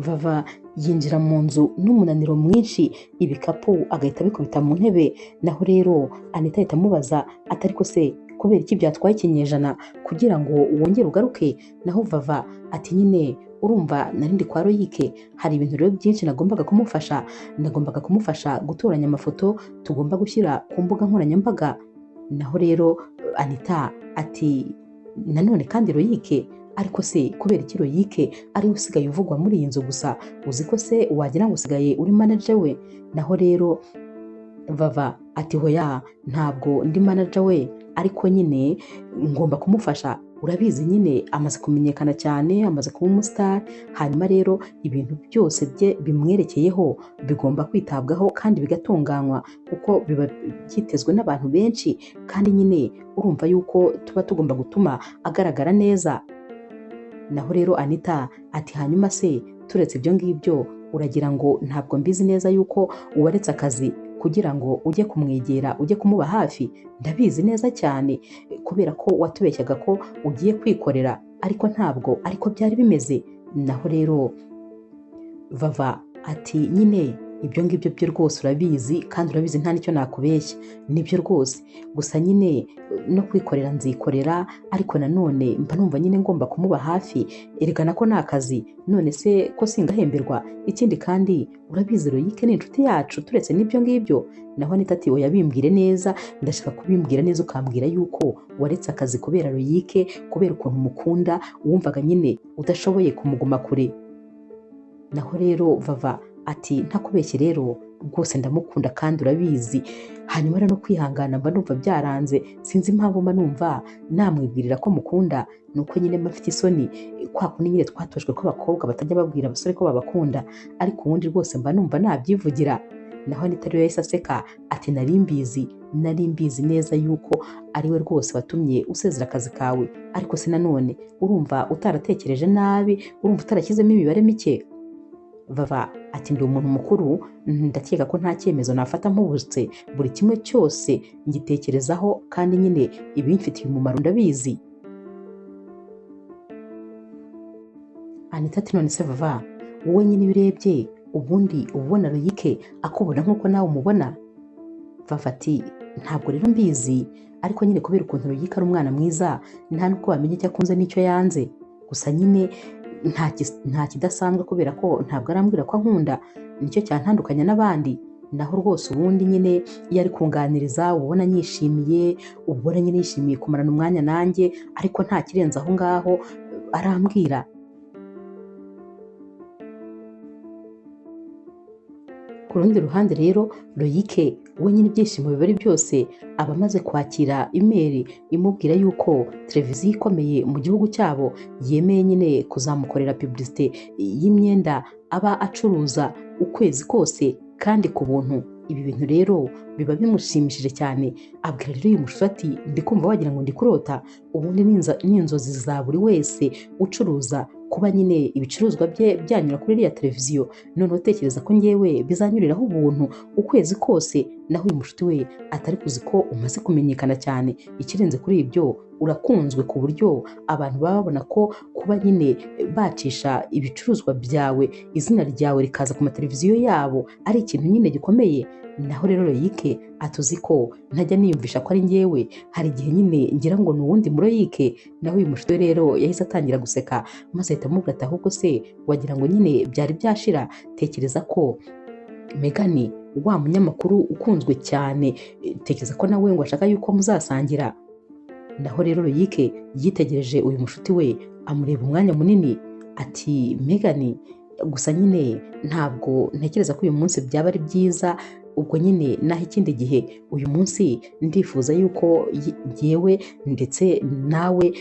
Vava yinjira mu nzu n'umunaniro mwinshi, ibikapu agahita abikubita mu ntebe. Naho rero Anita ahita amubaza ati ariko se kubera iki byatwaye ikinyejana kugira ngo wongere ugaruke? Naho Vava ati nyine urumva nari ndi kwa Royike, hari ibintu rero byinshi nagombaga kumufasha, nagombaga kumufasha gutoranya amafoto tugomba gushyira ku mbuga nkoranyambaga. Naho rero Anita ati nanone kandi Royike, ariko se kubera iki Royike ariwe usigaye uvugwa muri iyi nzu gusa, uzi ko se wagira ngo usigaye uri manager we? Naho rero Vava ati hoya ntabwo ndi manager we, ariko nyine ngomba kumufasha, urabizi nyine amaze kumenyekana cyane, amaze kuba umusitari, hanyuma rero ibintu byose bye bimwerekeyeho bigomba kwitabwaho kandi bigatunganywa kuko biba byitezwe n'abantu benshi, kandi nyine urumva yuko tuba tugomba gutuma agaragara neza. Naho rero Anita ati hanyuma se turetse ibyo ngibyo uragira ngo ntabwo mbizi neza yuko uwaretse akazi kugira ngo ujye kumwegera ujye kumuba hafi? Ndabizi neza cyane kubera ko watubeshyaga ko ugiye kwikorera, ariko ntabwo ariko byari bimeze. Naho rero Vava ati nyine ibyo ngibyo byo rwose urabizi kandi urabizi nta nicyo nakubeshya, nibyo rwose, gusa nyine no kwikorera nzikorera, ariko nanone mba numva nyine ngomba kumuba hafi, erekana ko ni akazi, none se ko singahemberwa? Ikindi kandi urabizi Royike ni inshuti yacu, turetse n'ibyo ngibyo. Naho Anita ati oya bimbwire neza, ndashaka kubimbwira neza ukambwira yuko waretse akazi kubera Royike, kubera ukuntu umukunda, wumvaga nyine udashoboye kumuguma kure. Naho rero Vava ati ntakubeshye rero rwose ndamukunda kandi urabizi, hanyuma rero no kwihangana mba numva byaranze, sinzi impamvu mba numva namwibwirira ko mukunda, nuko nyine mba mfite isoni, kwa kundi nyine twatojwe ko abakobwa batajya babwira abasore ko babakunda, ariko ubundi rwose mba numva nabyivugira. Naho Anita rero yahise aseka ati nari mbizi neza yuko ariwe rwose watumye usezera akazi kawe, ariko se nanone urumva utaratekereje nabi, urumva utarashyizemo imibare mike? Vava ati ndi umuntu mukuru, ndakeka ko nta cyemezo nafata mpubutse, buri kimwe cyose ngitekerezaho kandi nyine ibimfitiye umumaro ndabizi. Anita ati none se Vava, wowe nyine iyo urebye ubundi ubona Royike akubona nk'uko nawe umubona? Vava ati ntabwo rero mbizi, ariko nyine kubera ukuntu Royike ari umwana mwiza nta n'uko wamenya icyo akunze n'icyo yanze, gusa nyine nta kidasanzwe kubera ko ntabwo arambwira ko ankunda, nicyo cyantandukanya n'abandi. Naho rwose ubundi nyine iyo ari kunganiriza ubona nyishimiye, ubona nyine yishimiye kumarana umwanya nanjye, ariko nta kirenze aho ngaho arambwira. Ku rundi ruhande rero Royike we nyine ibyishimo biba ari byose, aba amaze kwakira imeri imubwira yuko televiziyo ikomeye mu gihugu cyabo yemeye nyine kuzamukorera publicité y'imyenda aba acuruza ukwezi kose kandi ku buntu. Ibi bintu rero biba bimushimishije cyane. Abwira rero uyu mushuti ati ndi kumva wagira ngo ndi kurota, ubundi ni inzozi za buri wese ucuruza kuba nyine ibicuruzwa bye byanyura kuri iriya televiziyo, noneho utekereza ko ngewe bizanyuriraho ubuntu ukwezi kose. Naho uyu mushuti we atari kuzi ko umaze kumenyekana cyane, ikirenze kuri ibyo urakunzwe ku buryo abantu baba babona ko kuba nyine bacisha ibicuruzwa byawe izina ryawe rikaza ku mateleviziyo yabo ari ikintu nyine gikomeye. Naho rero Royike atuzi ko ntajya niyumvisha ko ari ngewe, hari igihe nyine ngira ngo ni uwundi Royike. Naho uyu mushuti rero yahise atangira guseka maze ahita amubwira ati ahubwo se wagira ngo nyine byari byashira, tekereza ko Megani wa munyamakuru ukunzwe cyane, tekereza ko nawe ngo ashaka yuko muzasangira. Naho rero Royike yitegereje uyu mushuti we amureba umwanya munini ati Megani, gusa nyine ntabwo ntekereza ko uyu munsi byaba ari byiza, ubwo nyine naho ikindi gihe, uyu munsi ndifuza yuko yewe ndetse nawe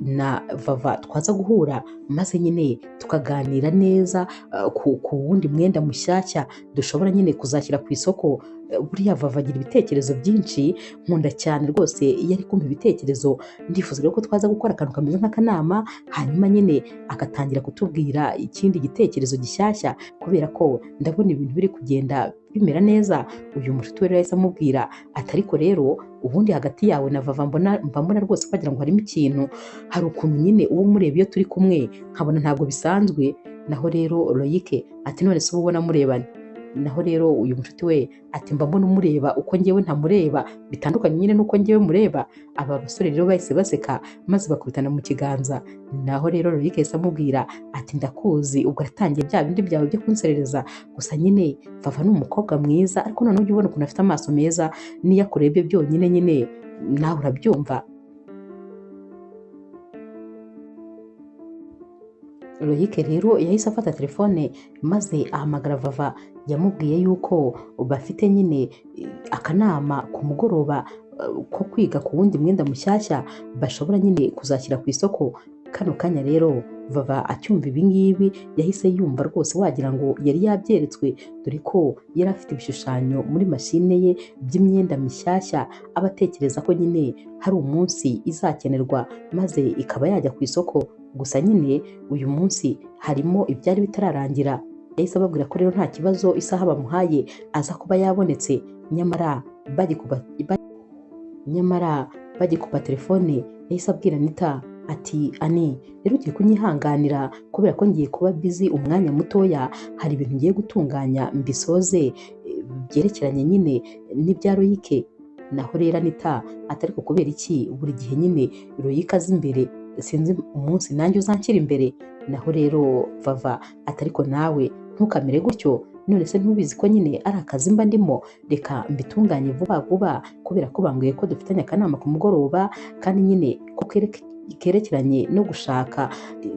na Vava twaza guhura maze nyine tukaganira neza ku wundi mwenda mushyashya dushobora nyine kuzashyira ku isoko. Buriya Vava agira ibitekerezo byinshi, nkunda cyane rwose iyo ari kumva ibitekerezo, ndifuza rero ko twaza gukora akantu kameze nk'akanama, hanyuma nyine agatangira kutubwira ikindi gitekerezo gishyashya, kubera ko ndabona ibintu biri kugenda bimera neza. Uyu mushuti we rero yahise amubwira ati ariko rero ubundi hagati yawe na Vava mba mbona rwose wagira ngo harimo ikintu, hari ukuntu nyine uwo mureba iyo turi kumwe nkabona ntabwo bisanzwe. Naho rero Loyic ati none se uba ubona murebana? Naho rero uyu mushuti we ati mba mbona umureba uko njyewe ntamureba, bitandukanye nyine n'uko njyewe mureba. Aba basore rero bahise baseka maze bakubitana mu kiganza. Naho rero Loyic yahise amubwira ati ndakuzi, ubwo aratangiye bya bindi byawe byo kunserereza, gusa nyine Vava ni umukobwa mwiza, ariko noneho ujya ubona ukuntu afite amaso meza, n'iyo akurebye byonyine nyine nawe urabyumva. Loyic rero yahise afata telefone maze ahamagara Vava, yamubwiye yuko bafite nyine akanama ku mugoroba ko kwiga ku wundi mwenda mushyashya bashobora nyine kuzashyira ku isoko. Kano kanya rero Vava acyumva ibi ngibi yahise yumva rwose wagira ngo yari yabyeretswe, dore ko yari afite ibishushanyo muri mashine ye by'imyenda mishyashya, aba atekereza ko nyine hari umunsi izakenerwa maze ikaba yajya ku isoko. Gusa nyine uyu munsi harimo ibyari bitararangira. Yahise ababwira ko rero nta kibazo, isaha bamuhaye aza kuba yabonetse. Nyamara bagikuba telefone yahise abwira Anita ati Ani, rero ugiye kunyihanganira kubera ko ngiye kuba busy umwanya mutoya, hari ibintu ngiye gutunganya mbisoze byerekeranye nyine n'ibya Loyic. Naho rero Anita ati ariko kubera iki buri gihe nyine Loyic aza imbere, sinzi umunsi nanjye uzanshyira imbere. Naho rero Vava ati ariko nawe ntukamere gutyo, none se ntubizi ko nyine ari akazi mba ndimo, reka mbitunganye vuba vuba kubera ko bambwiye ko dufitanye akanama ku mugoroba, kandi nyine ko kerekeranye no gushaka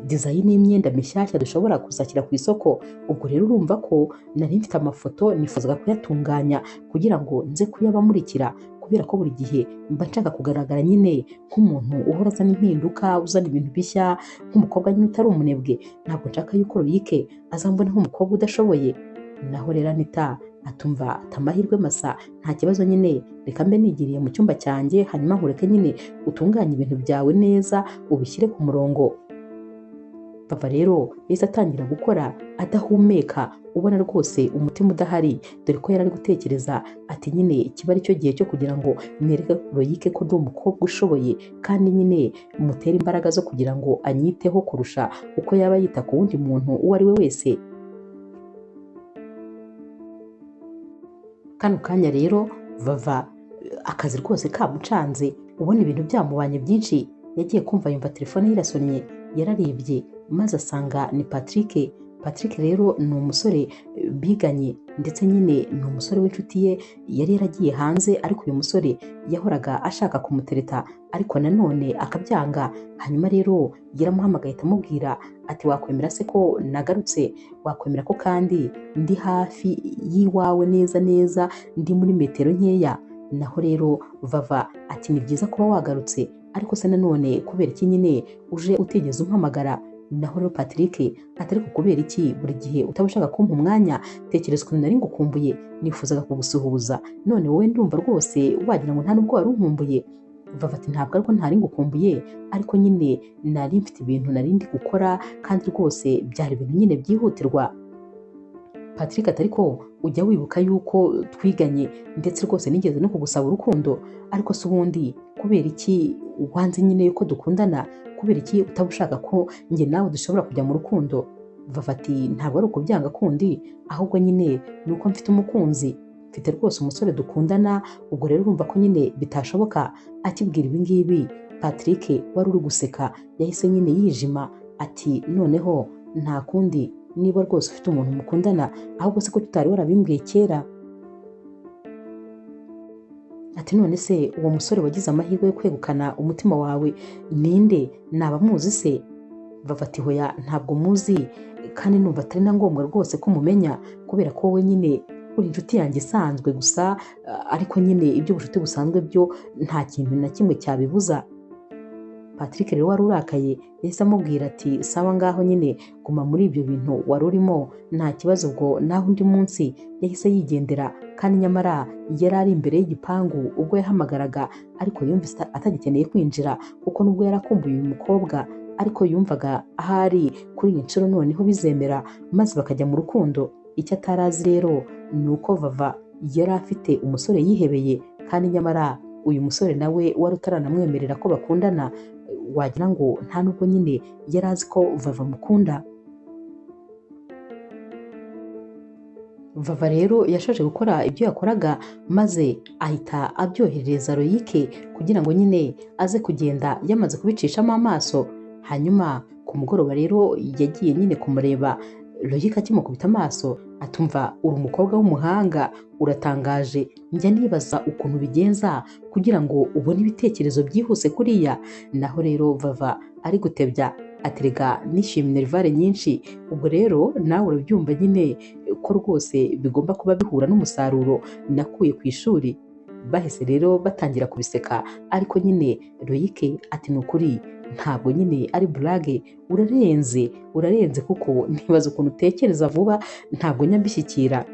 design y'imyenda mishyashya dushobora kuzashyira ku isoko. Ubwo rero urumva ko nari mfite amafoto nifuzaga kuyatunganya kugira ngo nze kuyabamurikira, kubera ko buri gihe mba nshaka kugaragara nyine nk'umuntu uhora azana impinduka, uzana ibintu bishya, nk'umukobwa nyine utari umunebwe. Ntabwo nshaka yuko Loyic azambona nk'umukobwa udashoboye. Naho rero Anita atumva ati amahirwe masa, nta kibazo nyine, reka mbe nigiriye mu cyumba cyanjye, hanyuma nkureke nyine utunganye ibintu byawe neza ubishyire ku murongo. Vava rero yahise atangira gukora adahumeka, ubona rwose umutima udahari, dore ko yari ari gutekereza ati nyine kiba ari cyo gihe cyo kugira ngo nereke Loyic ko ndi umukobwa ushoboye, kandi nyine mutere imbaraga zo kugira ngo anyiteho kurusha uko yaba yita ku wundi muntu uwo ari we wese. Kano kanya rero Vava akazi rwose kamucanze, ubona ibintu byamubanye byinshi. Yagiye kumva yumva telefone ye irasonnye, yararebye maze asanga ni Patrick. Patrick rero ni umusore biganye, ndetse nyine ni umusore w'inshuti ye, yari yaragiye hanze, ariko uyu musore yahoraga ashaka kumutereta ariko nanone akabyanga. Hanyuma rero yaramuhamagaye amubwira ati wakwemera se ko nagarutse, wakwemera ko kandi ndi hafi y'iwawe neza neza, ndi muri metero nkeya. Naho rero Vava ati ni byiza kuba wagarutse, ariko se nanone kubera iki nyine uje utigeze umpamagara? Naho rero Patrick ati ariko kubera iki buri gihe utaba ushaka kumpa umwanya, tekereza ukuntu nari ngukumbuye, nifuzaga kugusuhuza, none wowe ndumva rwose wagira ngo nta nubwo wari unkumbuye. Vava ati ntabwo ariko ntari ngukumbuye, ariko nyine nari mfite ibintu nari ndi gukora, kandi rwose byari ibintu nyine byihutirwa. Patrick ati ariko ujya wibuka yuko twiganye, ndetse rwose nigeze no kugusaba urukundo, ariko se ubundi kubera iki wanze nyine yuko dukundana, kubera iki utaba ushaka ko njye nawe dushobora kujya mu rukundo? Vava ati ntabwo ari ukubyanga kundi, ahubwo nyine ni uko mfite umukunzi, mfite rwose umusore dukundana, ubwo rero urumva ko nyine bitashoboka. Akibwira ibi ngibi Patrick wari uri guseka yahise nyine yijima ati noneho nta kundi, niba rwose ufite umuntu mukundana, ahubwo se ko tutari warabimbwiye kera? Ati none se uwo musore wagize amahirwe yo kwegukana umutima wawe ninde, naba muzi se? Vava ati hoya ntabwo muzi, kandi numva atari na ngombwa rwose ko mumenya, kubera ko wowe nyine uri inshuti yanjye isanzwe gusa, ariko nyine iby'ubucuti busanzwe byo nta kintu na kimwe cyabibuza. Patrick rero wari urakaye yahise amubwira ati sawa ngaho nyine guma muri ibyo bintu wari urimo nta kibazo, ubwo naho undi munsi. Yahise yigendera, kandi nyamara yari ari imbere y'igipangu ubwo yahamagaraga, ariko yumvise atagikeneye kwinjira, kuko nubwo yari akumbuye uyu mukobwa ariko yumvaga ahari kuri iyi nshuro noneho bizemera maze bakajya mu rukundo. Icyo atarazi rero ni uko Vava yari afite umusore yihebeye, kandi nyamara uyu musore nawe wari utaranamwemerera ko bakundana, wagira ngo nta nubwo nyine yari azi ko Vava amukunda. Vava rero yashoje gukora ibyo yakoraga maze ahita abyoherereza Loyic kugira ngo nyine aze kugenda yamaze kubicishamo amaso. Hanyuma ku mugoroba rero yagiye nyine kumureba, Loyic akimukubita amaso atumva uri umukobwa w'umuhanga, uratangaje, njya nibaza ukuntu bigenza kugira ngo ubone ibitekerezo byihuse kuriya. Naho rero Vava ari gutebya aterega nishyuye minerivare nyinshi, ubwo rero nawe urabyumva nyine ko rwose bigomba kuba bihura n'umusaruro nakuye ku ishuri. Bahise rero batangira kubiseka, ariko nyine Loyic ati ni ukuri ntabwo nyine ari burage, urarenze urarenze kuko ntibaza ukuntu utekereza vuba, ntabwo njya mbishyikira.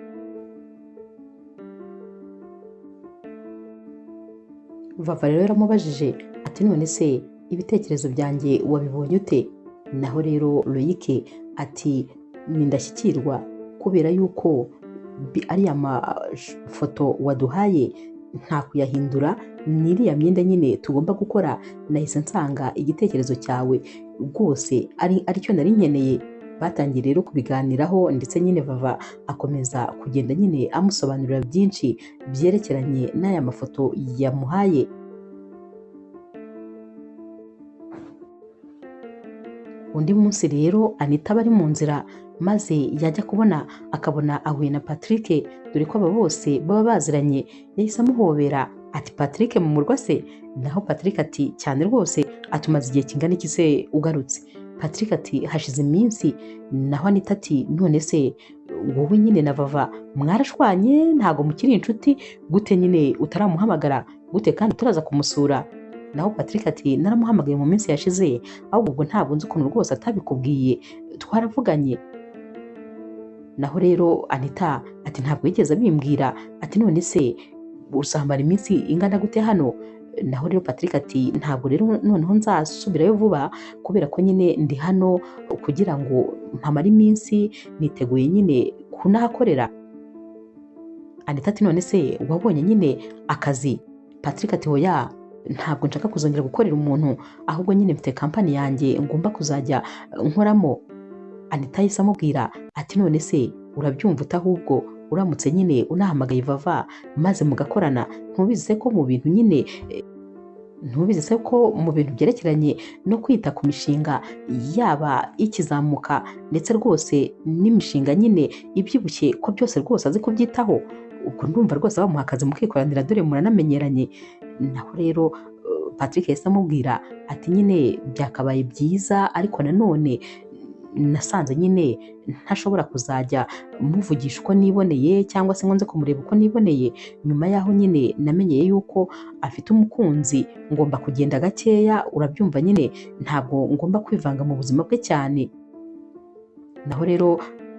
Vava rero yaramubajije ati none se ibitekerezo byanjye wabibonye ute? Naho rero Loyic ati ni ndashyikirwa kubera yuko ariya mafoto waduhaye nta kuyahindura, ni iriya myenda nyine tugomba gukora, nahise nsanga igitekerezo cyawe rwose aricyo nari nkeneye. Batangiye rero kubiganiraho ndetse nyine Vava akomeza kugenda nyine amusobanurira byinshi byerekeranye n'aya mafoto yamuhaye. Undi munsi rero Anita bari mu nzira maze yajya kubona akabona ahuye na Patrick, dore ko aba bose baba baziranye. Yahise amuhobera ati Patrick mu murwa se? Naho Patrick ati cyane rwose, atumaze igihe kingana iki se ugarutse? Patrick ati hashize iminsi. Naho Anita ati none se wowe nyine na Vava mwarashwanye, ntago mukiri inshuti, gute nyine utaramuhamagara, gute kandi utaraza kumusura? Naho Patrick ati naramuhamagaye mu minsi yashize, ahubwo ubwo ntabwo nzi ukuntu rwose atabikubwiye, twaravuganye. Naho rero Anita ati ntabwo yigeze abimbwira, ati none se uzamara iminsi ingana gute hano? Naho rero Patrick ati ntabwo rero noneho nzasubirayo vuba kubera ko nyine ndi hano kugira ngo mpamare iminsi, niteguye nyine kunahakorera. Anita ati none se wabonye nyine akazi? Patrick ati oya, ntabwo nshaka kuzongera gukorera umuntu, ahubwo nyine mfite kampani yanjye ngomba kuzajya nkoramo. Anita yahise amubwira ati none se urabyumva ute ahubwo uramutse nyine unahamagaye Vava maze mugakorana, ntubizi ko mu bintu nyine ntubizi se ko mu bintu byerekeranye no kwita ku mishinga yaba ikizamuka ndetse rwose n'imishinga nyine ibyibushye ko byose rwose azi kubyitaho, ubwo ndumva rwose bamuha akazi mukikoranira dore muranamenyeranye. Naho rero Patrick yahise amubwira ati nyine byakabaye byiza, ariko nanone nasanze nyine ntashobora kuzajya muvugisha uko niboneye cyangwa se ngo nze kumureba uko niboneye. Nyuma yaho nyine namenyeye yuko afite umukunzi, ngomba kugenda gakeya, urabyumva nyine ntabwo ngomba kwivanga mu buzima bwe cyane. Naho rero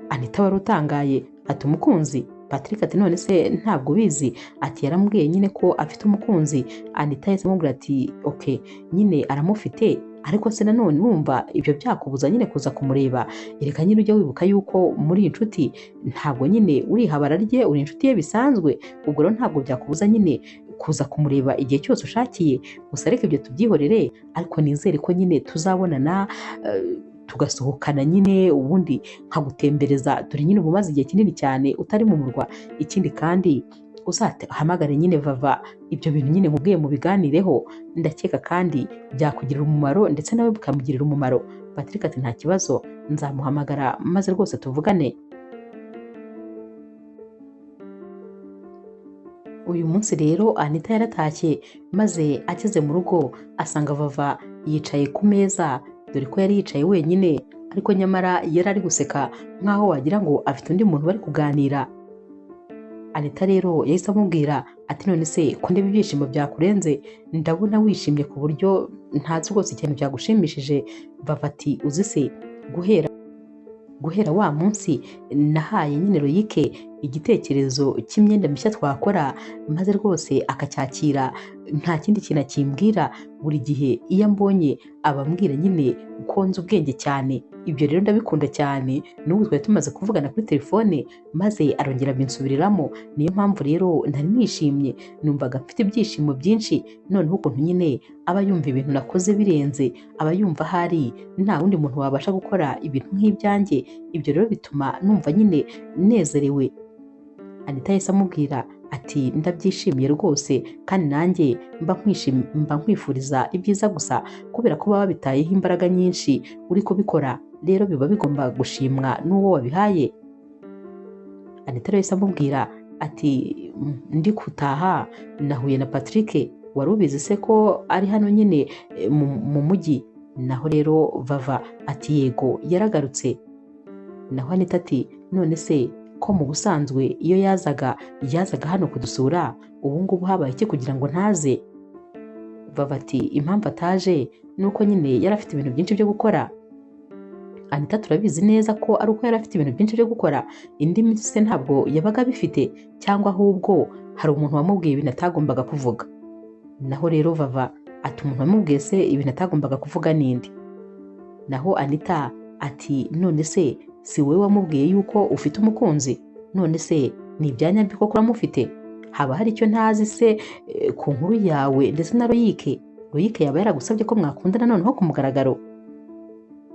Anita wari utangaye ati umukunzi? Patrick ati none se ntabwo ubizi? Ati yaramubwiye nyine ko afite umukunzi. Anita yahise amubwira ati okay nyine aramufite, ariko se nanone urumva ibyo byakubuza nyine kuza kumureba? Ereka nyine ujya wibuka yuko muri inshuti, ntabwo nyine uri ihabara rye, uri inshuti ye bisanzwe, ubwo rero ntabwo byakubuza nyine kuza kumureba igihe cyose ushakiye. Gusa reka ibyo tubyihorere, ariko nizere ko nyine tuzabonana tugasohokana nyine, ubundi nkagutembereza, dore nyine uba umaze igihe kinini cyane utari mu murwa. Ikindi kandi uzahamagare nyine Vava, ibyo bintu nyine nkubwiye mubiganireho, ndakeka kandi byakugirira umumaro ndetse nawe bikamugirira umumaro. Patrick ati nta kibazo, nzamuhamagara maze rwose tuvugane. Uyu munsi rero Anita yaratashye maze ageze mu rugo asanga Vava yicaye ku meza, dore ko yari yicaye wenyine, ariko nyamara yari ari guseka nk'aho wagira ngo afite undi muntu bari kuganira. Anita rero yahise amubwira ati none se ko ndeba ibyishimo byakurenze, ndabona wishimye ku buryo ntazi rwose ikintu cyagushimishije. Vava ati uzi se guhera wa munsi nahaye nyine Loyic igitekerezo cy'imyenda mishya twakora, maze rwose akacyakira, nta kindi kintu akimbwira, buri gihe iyo ambonye abambwira nyine ko nzi ubwenge cyane. Ibyo rero ndabikunda cyane, n'ubu twari tumaze kuvugana kuri telefone maze arongera abinsubiriramo. Niyo mpamvu rero nari nishimye, numvaga mfite ibyishimo byinshi. Noneho ukuntu nyine aba yumva ibintu nakoze birenze, aba yumva ahari nta wundi muntu wabasha gukora ibintu nk'ibyanjye. Ibyo rero bituma numva nyine nezerewe. Anita yahise amubwira ati ndabyishimiye rwose kandi nanjye mba nkwifuriza ibyiza gusa kubera ko baba babitayeho imbaraga nyinshi uri kubikora, rero biba bigomba gushimwa n'uwo wabihaye. Anita yahise amubwira ati ndi gutaha nahuye na Patrick, wari ubizi se ko ari hano nyine mu mujyi? Naho rero Vava ati yego yaragarutse. Naho Anita ati none se ko mu busanzwe iyo yazaga hano kudusura, ubu ngubu habaye iki kugira ngo ntaze? Vava ati impamvu ataje nuko nyine yari afite ibintu byinshi byo gukora. Anita turabizi neza ko ari uko yari afite ibintu byinshi byo gukora, indi minsi se ntabwo yabaga abifite, cyangwa ahubwo hari umuntu wamubwiye ibintu atagombaga kuvuga. Naho rero Vava ati umuntu wamubwiye se ibintu atagombaga kuvuga ninde? Naho Anita ati none se si wowe wamubwiye yuko ufite umukunzi? None se ni ibyanyabyo koko uramufite? Haba hari icyo ntazi se ku nkuru yawe ndetse na Royike? Royike yaba yaragusabye ko mwakundana noneho ku mugaragaro?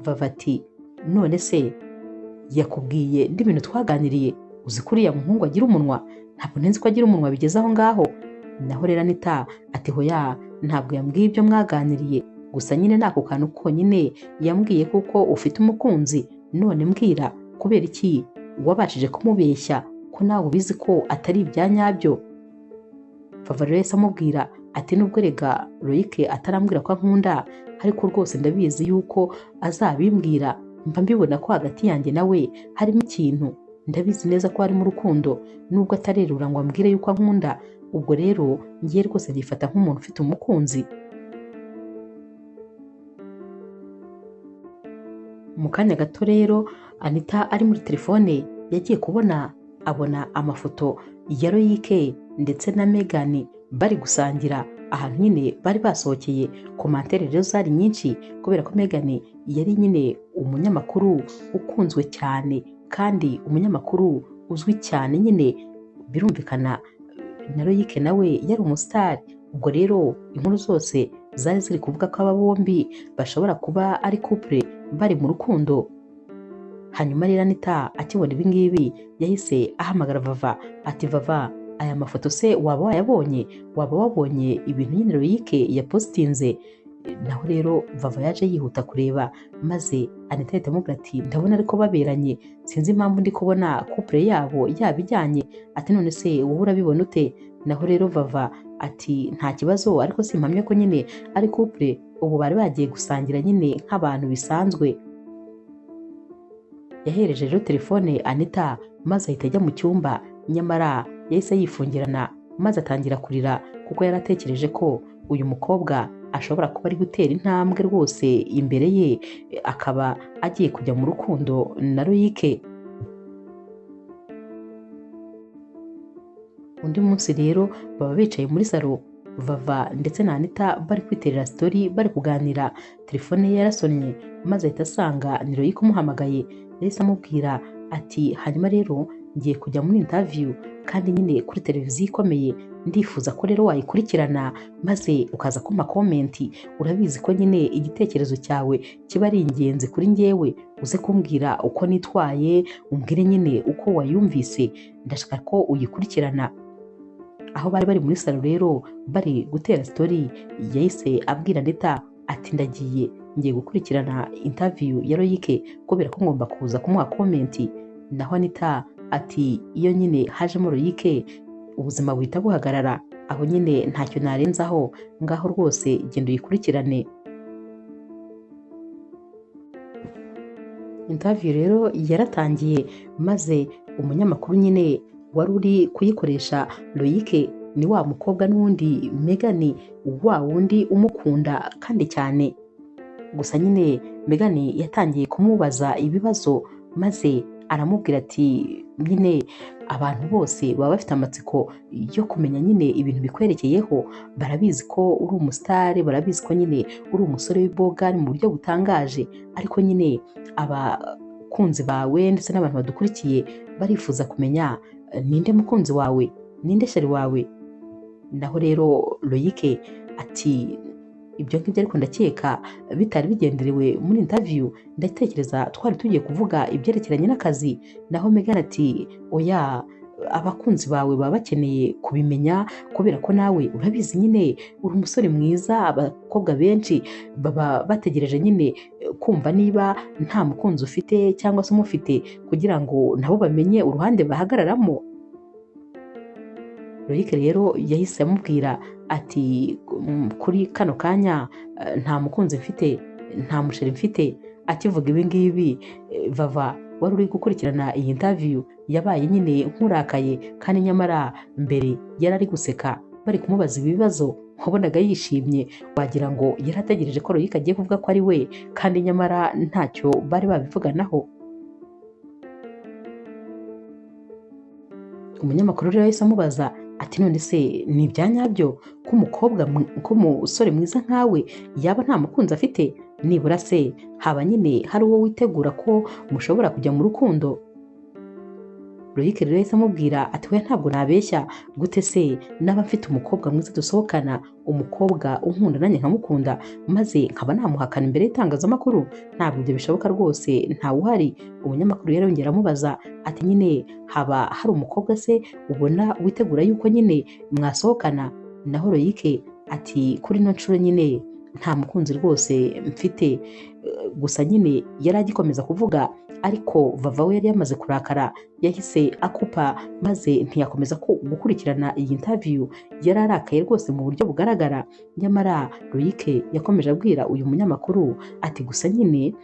Vava ati none se yakubwiye n'ibintu twaganiriye? Uzi ko uriya muhungu agira umunwa? Ntabwo nzi ko agira umunwa bigeze aho ngaho. Naho rero Anita ati hoya ntabwo yambwiye ibyo mwaganiriye, gusa nyine nako kantu konyine yambwiye kuko ufite umukunzi. None mbwira kubera iki wabashije kumubeshya ko nawe ubizi ko atari ibya nyabyo? Vava rero yahise amubwira ati nubwo rega Royike atarambwira ko ankunda, ariko rwose ndabizi yuko azabimbwira, mba mbibona ko hagati yanjye nawe harimo ikintu, ndabizi neza ko harimo urukundo nubwo atarerura ngo ambwire yuko ankunda. Ubwo rero ngiye rwose nifata nk'umuntu ufite umukunzi. Mu kanya gato rero Anita ari muri telefone yagiye kubona abona amafoto ya Royike ndetse na Megan bari gusangira ahantu nyine bari basohokeye. Komantere rero zari nyinshi kubera ko Megan yari nyine umunyamakuru ukunzwe cyane kandi umunyamakuru uzwi cyane nyine, birumvikana na Royike nawe yari umusitari. Ubwo rero inkuru zose zari ziri kuvuga ko aba bombi bashobora kuba ari couple bari mu rukundo. Hanyuma rero Anita akibona ibi ngibi yahise ahamagara Vava ati Vava aya mafoto se waba wayabonye? Waba wabonye ibintu nyine Royike yapositinze? Naho rero Vava yaje yihuta kureba, maze Anita ahita amubwira ati ndabona ariko baberanye, sinzi impamvu ndi kubona couple yabo yabijyanye. Ati none se wowe urabibona ute? Naho rero Vava ati nta kibazo, ariko simpamya ko nyine ari couple, ubu bari bagiye gusangira nyine nk'abantu bisanzwe. Yahereje rero telefone Anita maze ahita ajya mu cyumba, nyamara yahise yifungirana maze atangira kurira kuko yaratekereje ko uyu mukobwa ashobora kuba ari gutera intambwe rwose imbere ye, akaba agiye kujya mu rukundo na Royike. Undi munsi rero baba bicaye muri salo, Vava ndetse na Anita bari kwiterera story bari kuganira, telefone ye yarasonnye maze ahita asanga ni Royike umuhamagaye. Yahise amubwira ati hanyuma rero ngiye kujya muri interview kandi nyine kuri televiziyo ikomeye, ndifuza ko rero wayikurikirana maze ukaza kumpa comment, urabizi ko nyine igitekerezo cyawe kiba ari ingenzi kuri njyewe, uze kumbwira uko nitwaye, umbwire nyine uko wayumvise, ndashaka ko uyikurikirana. Aho bari bari muri salo rero bari gutera story, yahise abwira Anita ati ndagiye ngiye gukurikirana interview ya Royike kubera ko ngomba kuza kumuha comment. Naho Anita ati iyo nyine hajemo Royike ubuzima buhita buhagarara, aho nyine ntacyo narenzaho, ngaho rwose genda uyikurikirane. Interview rero yaratangiye, maze umunyamakuru nyine wari uri kuyikoresha Royike ni wa mukobwa n'undi Megan, wa wundi umukunda kandi cyane. Gusa nyine Megan yatangiye kumubaza ibibazo maze aramubwira ati nyine abantu bose baba bafite amatsiko yo kumenya nyine ibintu bikwerekeyeho, barabizi ko uri umusitari, barabizi ko nyine uri umusore w'ibogari mu buryo butangaje, ariko nyine abakunzi bawe ndetse n'abantu badukurikiye barifuza kumenya ninde mukunzi wawe, ninde sheri wawe. Naho rero Royike ati ibyo ngibyo ariko ndakeka bitari bigenderewe muri interview, ndatekereza twari tugiye kuvuga ibyerekeranye n'akazi. Naho Megan ati oya Abakunzi bawe baba bakeneye kubimenya, kubera ko nawe urabizi nyine uri umusore mwiza, abakobwa benshi baba bategereje nyine kumva niba nta mukunzi ufite cyangwa se umufite, kugira ngo nabo bamenye uruhande bahagararamo. Loic rero yahise amubwira ati kuri kano kanya nta mukunzi mfite, nta musheri mfite. Akivuga ibi ngibi, Vava wari uri gukurikirana iyi interview yabaye nyine nkurakaye, kandi nyamara mbere yari ari guseka bari kumubaza ibibazo, wabonaga yishimye, wagira ngo yari ategereje ko Loic agiye kuvuga ko ari we, kandi nyamara ntacyo bari babivuganaho. Umunyamakuru rero yahise amubaza ati none se ni ibya nyabyo ko umukobwa, ko umusore mwiza nkawe yaba nta mukunzi afite? Nibura se haba nyine hari uwo witegura ko mushobora kujya mu rukundo? Loic rero yahise amubwira ati we ntabwo nabeshya, gute se naba mfite umukobwa mwiza dusohokana, umukobwa unkunda nanjye nkamukunda, maze nkaba namuhakana imbere y'itangazamakuru? Ntabwo ibyo bishoboka rwose, ntawe uhari. Umunyamakuru rero yongera amubaza ati nyine haba hari umukobwa se ubona witegura yuko nyine mwasohokana? Naho Loic ati kuri ino nshuro nyine nta mukunzi rwose mfite. Gusa nyine yari agikomeza kuvuga, ariko Vava we yari yamaze kurakara, yahise akupa maze ntiyakomeza gukurikirana iyi interview. Yari arakaye rwose mu buryo bugaragara. Nyamara Loic yakomeje abwira uyu munyamakuru ati gusa nyine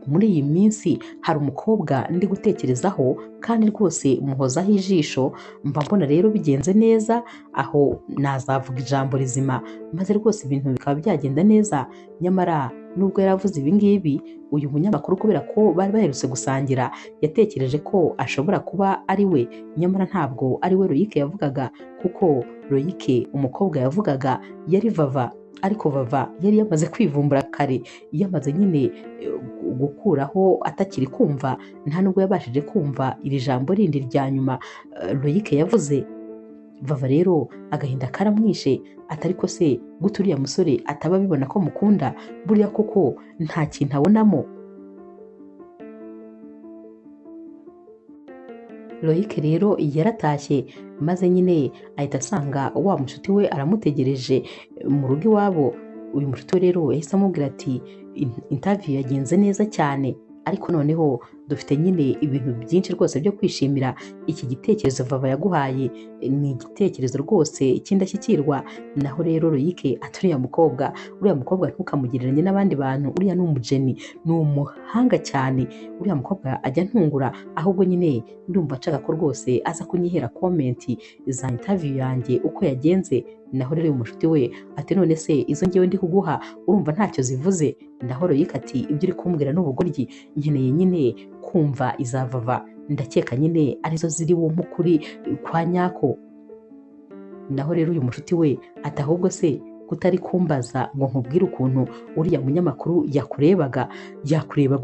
muri iyi minsi hari umukobwa ndi gutekerezaho, kandi rwose muhozaho ijisho, mba mbona rero bigenze neza, aho nazavuga ijambo rizima maze rwose ibintu bikaba byagenda neza. Nyamara nubwo yaravuze ibi ngibi, uyu munyamakuru kubera ko bari baherutse gusangira yatekereje ko ashobora kuba ari we, nyamara ntabwo ari we Loic yavugaga, kuko Loic umukobwa yavugaga yari Vava, ariko Vava yari yamaze kwivumbura kare, yamaze nyine gukuraho atakiri kumva, nta nubwo yabashije kumva iri jambo rindi rya nyuma Loic yavuze. Vava rero agahinda karamwishe, atari ko se gute uriya musore ataba abibona ko mukunda, buriya koko nta kintu abonamo. Loic rero yaratashye, maze nyine ahita asanga wa mushuti we aramutegereje mu rugo iwabo. Uyu mushuti we rero yahise amubwira ati interview yagenze neza cyane, ariko noneho dufite nyine ibintu byinshi rwose byo kwishimira. Iki gitekerezo Vava yaguhaye ni igitekerezo rwose cy'indashyikirwa. Naho rero Loic ati uriya mukobwa ntukamugereranye n'abandi bantu, uriya ni umugeni, ni umuhanga cyane, uriya mukobwa ajya ntungura, ahubwo nyine ndumva nshaka ko rwose aza kunyihera comment za interview yanjye uko yagenze. Naho rero uyu mushuti we ati none se izo ngewe ndi kuguha urumva ntacyo zivuze? Naho Loic ati ibyo uri kumbwira ni ubugoryi, nkeneye nyine kumva iza Vava, ndakeka nyine arizo ziri bumpe ukuri kwa nyako. Naho rero uyu mushuti we ati ahubwo se kutari kumbaza ngo nkubwire ukuntu uriya munyamakuru yakurebaga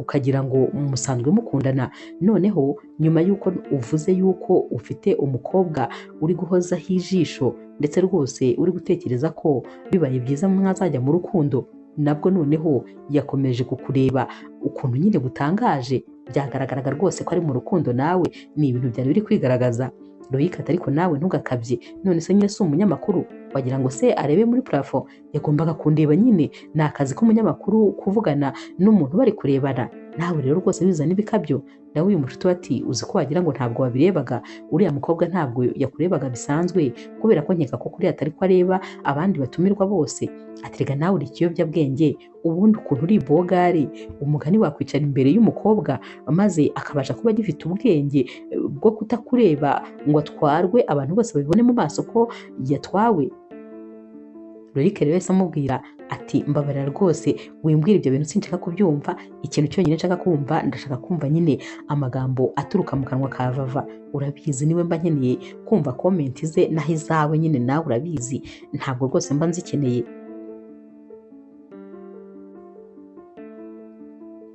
ukagira ngo musanzwe mukundana, noneho nyuma y'uko uvuze yuko ufite umukobwa uri guhozaho ijisho ndetse rwose uri gutekereza ko bibaye byiza mwazajya mu rukundo, nabwo noneho yakomeje kukureba ukuntu nyine gutangaje, byagaragaraga rwose ko ari mu rukundo nawe, ni ibintu byari biri kwigaragaza. Loic ati ariko nawe ntugakabye, none se nyine si umunyamakuru, wagira ngo se arebe muri plafond? Yagombaga kundeba nyine, ni akazi k'umunyamakuru kuvugana n'umuntu bari kurebana, nawe rero rwose bizana ibikabyo. Nawe uyu mushuti we ati uzi ko wagira ngo ntabwo wabirebaga, uriya mukobwa ntabwo yakurebaga bisanzwe, kubera ko nkeka ko kuriya atari ko areba abandi batumirwa bose. Ati rega nawe uri ikiyobyabwenge, ubundi ukuntu uri bogari, umugani wakwicara imbere y'umukobwa maze akabasha kuba agifite ubwenge bwo kutakureba ngo atwarwe, abantu bose babibone mu maso ko yatwawe. Loic rero yahise amubwira ati mbabarira rwose wimbwira ibyo bintu sinshaka kubyumva, ikintu cyonyine nshaka kumva, ndashaka kumva nyine amagambo aturuka mu kanwa ka Vava, urabizi niwe mba nkeneye kumva comment ze, naho izawe nyine nawe urabizi ntabwo rwose mba nzikeneye.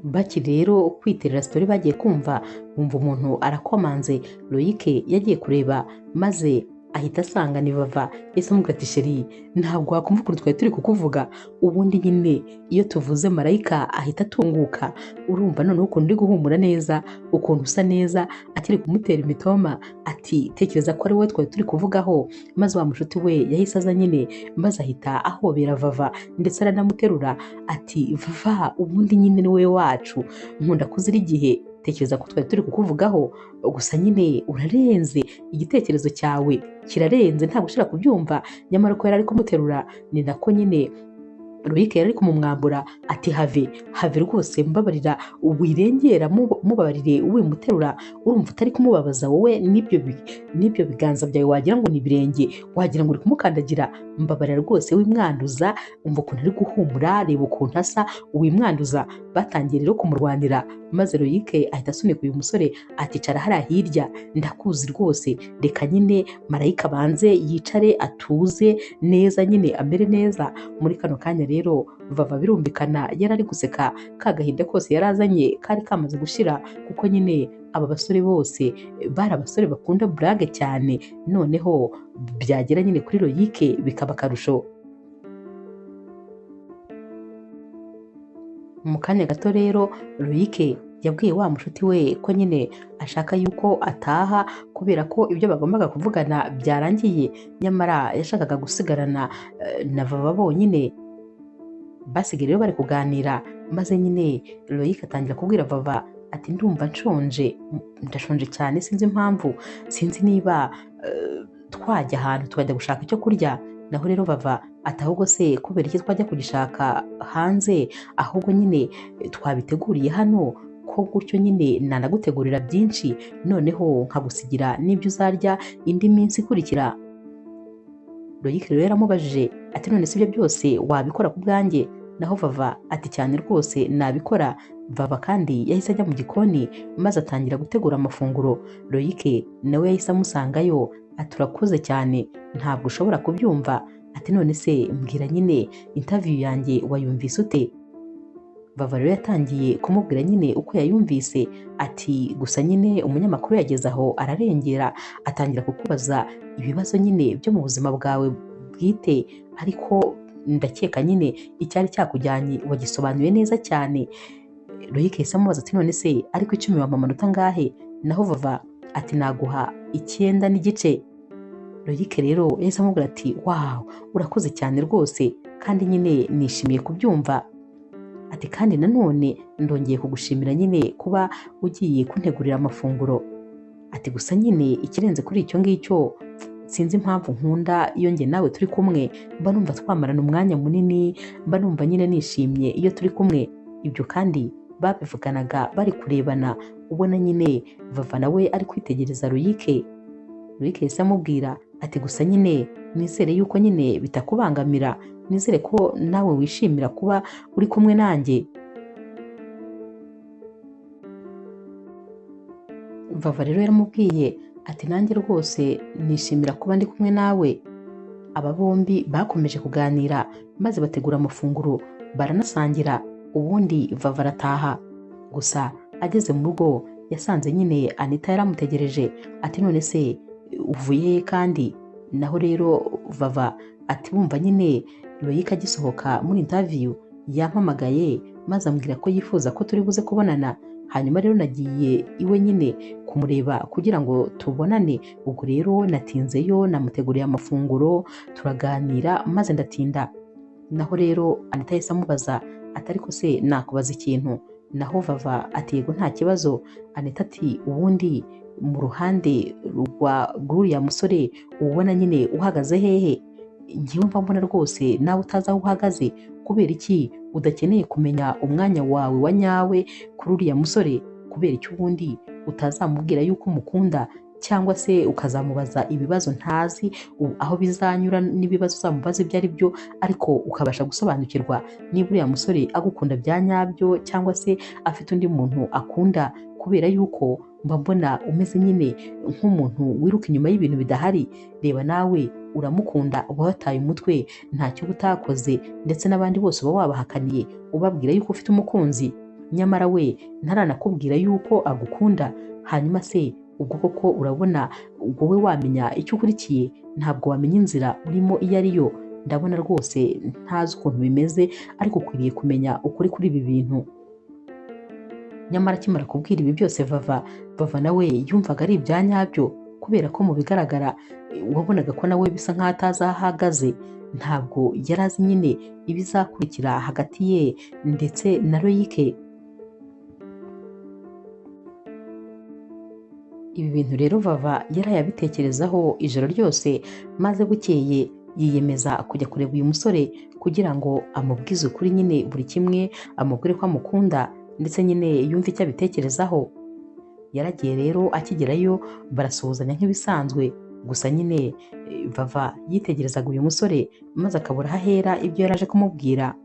Baki rero kwiterera story bagiye kumva, bumva umuntu arakomanze. Loic yagiye kureba maze Ahita asanga ni Vava. Yahise amubwira ati chéri, ntabwo wakumva ukuntu twari turi kukuvuga. Ubundi nyine iyo tuvuze marayika ahita atunguka, urumva noneho ukuntu uri guhumura neza, ukuntu usa neza. Akiri kumutera imitoma ati tekereza ko ari wowe twari turi kuvugaho. Maze wa mushuti we yahise aza nyine, maze ahita ahobera Vava ndetse aranamuterura ati Vava, ubundi nyine ni wowe wacu, nkunda kuzira igihe, tekereza ko twari turi kukuvugaho, gusa nyine urarenze, igitekerezo cyawe kirarenze, ntabwo ushobora kubyumva. Nyamara uko yari ari kumuterura ni nako nyine Loic yari ari kumumwambura ati have have rwose mbabarira, wirengera, mubabarire wimuterura, urumva utari kumubabaza wowe n'ibyo biganza byawe wagira ngo ni ibirenge, wagira ngo uri kumukandagira, mbabarira rwose wimwanduza, umva ukuntu ari guhumura, reba ukuntu asa, wimwanduza. Batangiye rero kumurwanira, maze Loic ahita asunika uyu musore ati cara hariya hirya, ndakuzi rwose, reka nyine marayika abanze yicare atuze neza nyine amere neza. Muri kano kanya rero Vava birumvikana yari ari guseka, ka gahinda kose yari azanye kari kamaze gushira, kuko nyine aba basore bose bari abasore bakunda burage cyane, noneho byagera nyine kuri Loic bikaba akarusho. Mu kanya gato rero Loic yabwiye wa mushuti we ko nyine ashaka yuko ataha kubera ko ibyo bagombaga kuvugana byarangiye, nyamara yashakaga gusigarana na Vava bonyine. Basigaye rero bari kuganira, maze nyine Loic atangira kubwira Vava ati ndumva nshonje, ndashonje cyane, sinzi impamvu, sinzi niba twajya ahantu tukajya gushaka icyo kurya. Naho rero Vava ati ahubwo se kubera iki twajya kugishaka hanze, ahubwo nyine twabiteguriye hano, ko gutyo nyine nanagutegurira byinshi, noneho nkagusigira n'ibyo uzarya indi minsi ikurikira. Loic rero yaramubajije ati none si ibyo byose wabikora ku bwanjye? Naho Vava ati cyane rwose nabikora. Vava kandi yahise ajya mu gikoni maze atangira gutegura amafunguro. Loic nawe yahise amusangayo ati urakoze cyane, ntabwo ushobora kubyumva. Ati none se mbwira nyine interview yanjye wayumvise ute? Vava rero yatangiye kumubwira nyine uko yayumvise, ati gusa nyine umunyamakuru yageze aho ararengera, atangira kukubaza ibibazo nyine byo mu buzima bwawe bwite, ariko ndakeka nyine icyari cyakujyanye wagisobanuye neza cyane. Loic yahise amubaza ati none se ariko 10 wampa amanota angahe? Naho Vava ati naguha 9.5. Loic rero yahise amubwira ati wow, urakoze cyane rwose, kandi nyine nishimiye kubyumva. Ati kandi nanone ndongeye kugushimira nyine kuba ugiye kuntegurira amafunguro. Ati gusa nyine ikirenze kuri icyo ngicyo, sinzi impamvu nkunda iyo njye nawe turi kumwe, mba numva twamarana umwanya munini, mba numva nyine nishimye iyo turi kumwe. Ibyo kandi babivuganaga bari kurebana, ubona nyine Vava nawe ari kwitegereza Loic. Loic yahise amubwira ati gusa nyine nizere yuko nyine bitakubangamira, nizere ko nawe wishimira kuba uri kumwe nanjye. Vava rero yaramubwiye ati nanjye rwose nishimira kuba ndi kumwe nawe. Aba bombi bakomeje kuganira maze bategura amafunguro baranasangira, ubundi Vava arataha. Gusa ageze mu rugo yasanze nyine Anita yaramutegereje, ati none se uvuye kandi? Naho rero Vava ati bumva nyine Loic agisohoka muri interview yampamagaye maze ambwira ko yifuza ko turi buze kubonana, hanyuma rero nagiye iwe nyine kumureba kugira ngo tubonane, ubwo rero natinzeyo namuteguriye amafunguro turaganira maze ndatinda. Naho rero Anita yahise amubaza ati ariko se nakubaza ikintu? Naho Vava ati yego nta kibazo. Anita ati ubundi mu ruhande rwa rw'uriya musore ubona nyine uhagaze hehe? Njyewe mba mbona rwose nawe utazi aho uhagaze, kubera iki udakeneye kumenya umwanya wawe wa nyawe kuri uriya musore? Kubera iki ubundi utazamubwira yuko umukunda, cyangwa se ukazamubaza ibibazo ntazi aho bizanyura n'ibibazo uzamubaza ibyo ari byo, ariko ukabasha gusobanukirwa niba uriya musore agukunda bya nyabyo cyangwa se afite undi muntu akunda, kubera yuko mba mbona umeze nyine nk'umuntu wiruka inyuma y'ibintu bidahari. Reba nawe uramukunda, uba wataye umutwe, ntacyo uba utakoze, ndetse n'abandi bose uba wabahakaniye ubabwira yuko ufite umukunzi, nyamara we ntaranakubwira yuko agukunda. Hanyuma se Ubwo koko urabona wowe wamenya icyo ukurikiye? Ntabwo wamenya inzira urimo iyo ari yo. Ndabona rwose ntazi ukuntu bimeze, ariko ukwiriye kumenya ukuri kuri ibi bintu. Nyamara akimara kubwira ibi byose Vava, Vava nawe yumvaga ari ibya nyabyo, kubera ko mu bigaragara wabonaga ko nawe bisa nk'aho atazi aho ahagaze. Ntabwo yari azi nyine ibizakurikira hagati ye ndetse na Loyic. Ibi bintu rero Vava yarayabitekerezaho ijoro ryose, maze bukeye yiyemeza kujya kureba uyu musore kugira ngo amubwize ukuri nyine buri kimwe, amubwire ko amukunda ndetse nyine yumve icyo abitekerezaho. Yaragiye rero, akigerayo barasuhuzanya nk'ibisanzwe, gusa nyine Vava yitegerezaga uyu musore maze akabura aho ahera ibyo yari aje kumubwira.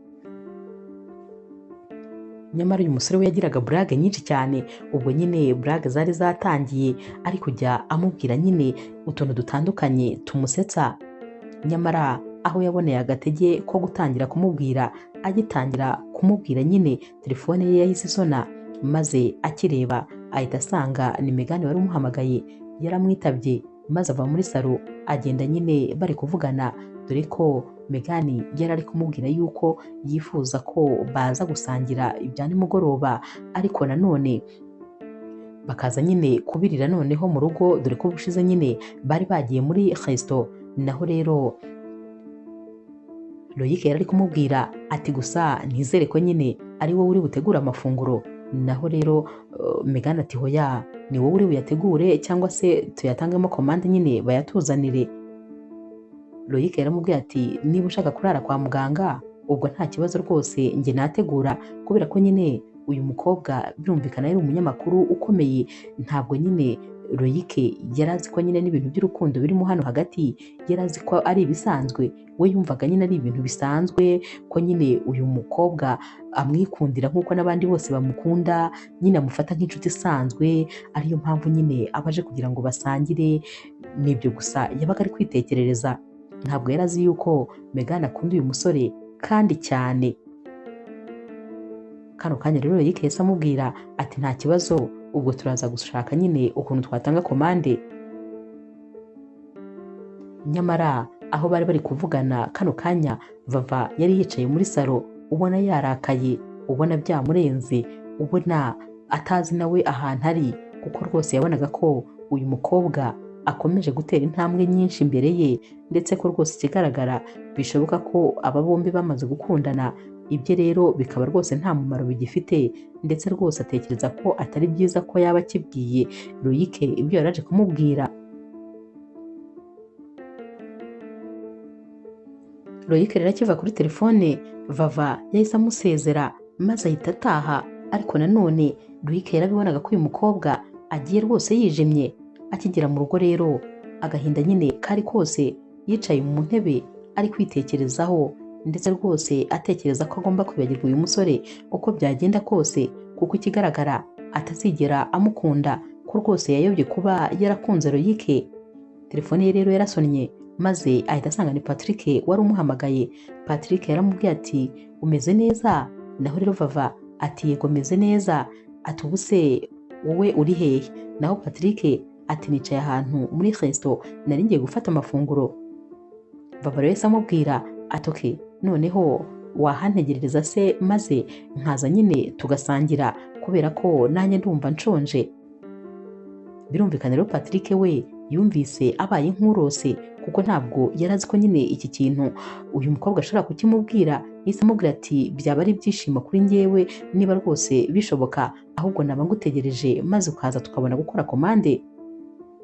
Nyamara uyu musore we yagiraga burage nyinshi cyane, ubwo nyine burage zari zatangiye ari kujya amubwira nyine utuntu dutandukanye tumusetsa. Nyamara aho yaboneye agatege ko gutangira kumubwira, agitangira kumubwira nyine telefone ye yahise isona, maze akireba ahita asanga ni Megani wari umuhamagaye. Yaramwitabye maze ava muri salo agenda nyine bari kuvugana, dore ko Megani yari ari kumubwira yuko yifuza ko baza gusangira ibya nimugoroba, ariko nanone bakaza nyine kubirira noneho mu rugo, dore ko ubushize nyine bari bagiye muri resto. Naho rero Loyic yari ari kumubwira ati gusa ntizere ko nyine ari wowe uri butegure amafunguro. Naho rero Megani ati hoya, ni wowe uri buyategure cyangwa se tuyatangemo komande nyine bayatuzanire. Loyic yaramubwiye ati niba ushaka kurara kwa muganga ubwo nta kibazo rwose njye nategura, kubera ko nyine uyu mukobwa birumvikana yari umunyamakuru ukomeye. Ntabwo nyine Loyic yari azi ko nyine n'ibintu by'urukundo birimo hano hagati, yari azi ko ari ibisanzwe. We yumvaga nyine ari ibintu bisanzwe ko nyine uyu mukobwa amwikundira nk'uko n'abandi bose bamukunda, nyine amufata nk'inshuti isanzwe, ariyo mpamvu nyine abaje kugira ngo basangire. Nibyo gusa yabaga ari kwitekerereza, ntabwo yari azi yuko Megani akunda uyu musore kandi cyane. Kano kanya rero Loyic yahise amubwira ati nta kibazo, ubwo turaza gushaka nyine ukuntu twatanga komande. Nyamara aho bari bari kuvugana kano kanya, Vava yari yicaye muri salo ubona yarakaye, ubona byamurenze, ubona atazi nawe ahantu ari, kuko rwose yabonaga ko uyu mukobwa akomeje gutera intambwe nyinshi imbere ye, ndetse ko rwose ikigaragara bishoboka ko aba bombi bamaze gukundana. Ibyo rero bikaba rwose nta mumaro bigifite, ndetse rwose atekereza ko atari byiza ko yaba akibwiye Loyic ibyo yari aje kumubwira. Loyic rero akiva kuri telefone, Vava yahise amusezera maze ahita ataha. Ariko nanone Loyic yarabibonaga ko uyu mukobwa agiye rwose yijimye. Akigera mu rugo rero agahinda nyine kari kose, yicaye mu ntebe ari kwitekerezaho, ndetse rwose atekereza ko agomba kwibagirwa uyu musore uko byagenda kose, kuko ikigaragara atazigera amukunda, ko rwose yayobye kuba yarakunze Loyic. Telefone ye rero yarasonnye, maze ahita asanga ni Patrick wari umuhamagaye. Patrick yaramubwiye ati umeze neza? Naho rero Vava ati yego meze neza. Ati ubu se wowe uri hehe? Naho Patrick ati nicaye ahantu muri resto nari ngiye gufata amafunguro. Vava rero yahise amubwira ati okay, noneho wahantegerereza se maze nkaza nyine tugasangira, kubera ko nanjye ndumva nshonje. Birumvikana rero Patrick we yumvise abaye nk'urose, kuko ntabwo yari azi ko nyine iki kintu uyu mukobwa ashobora kukimubwira. Yahise amubwira ati byaba ari ibyishimo kuri njyewe niba rwose bishoboka, ahubwo naba ngutegereje maze ukaza tukabona gukora komande.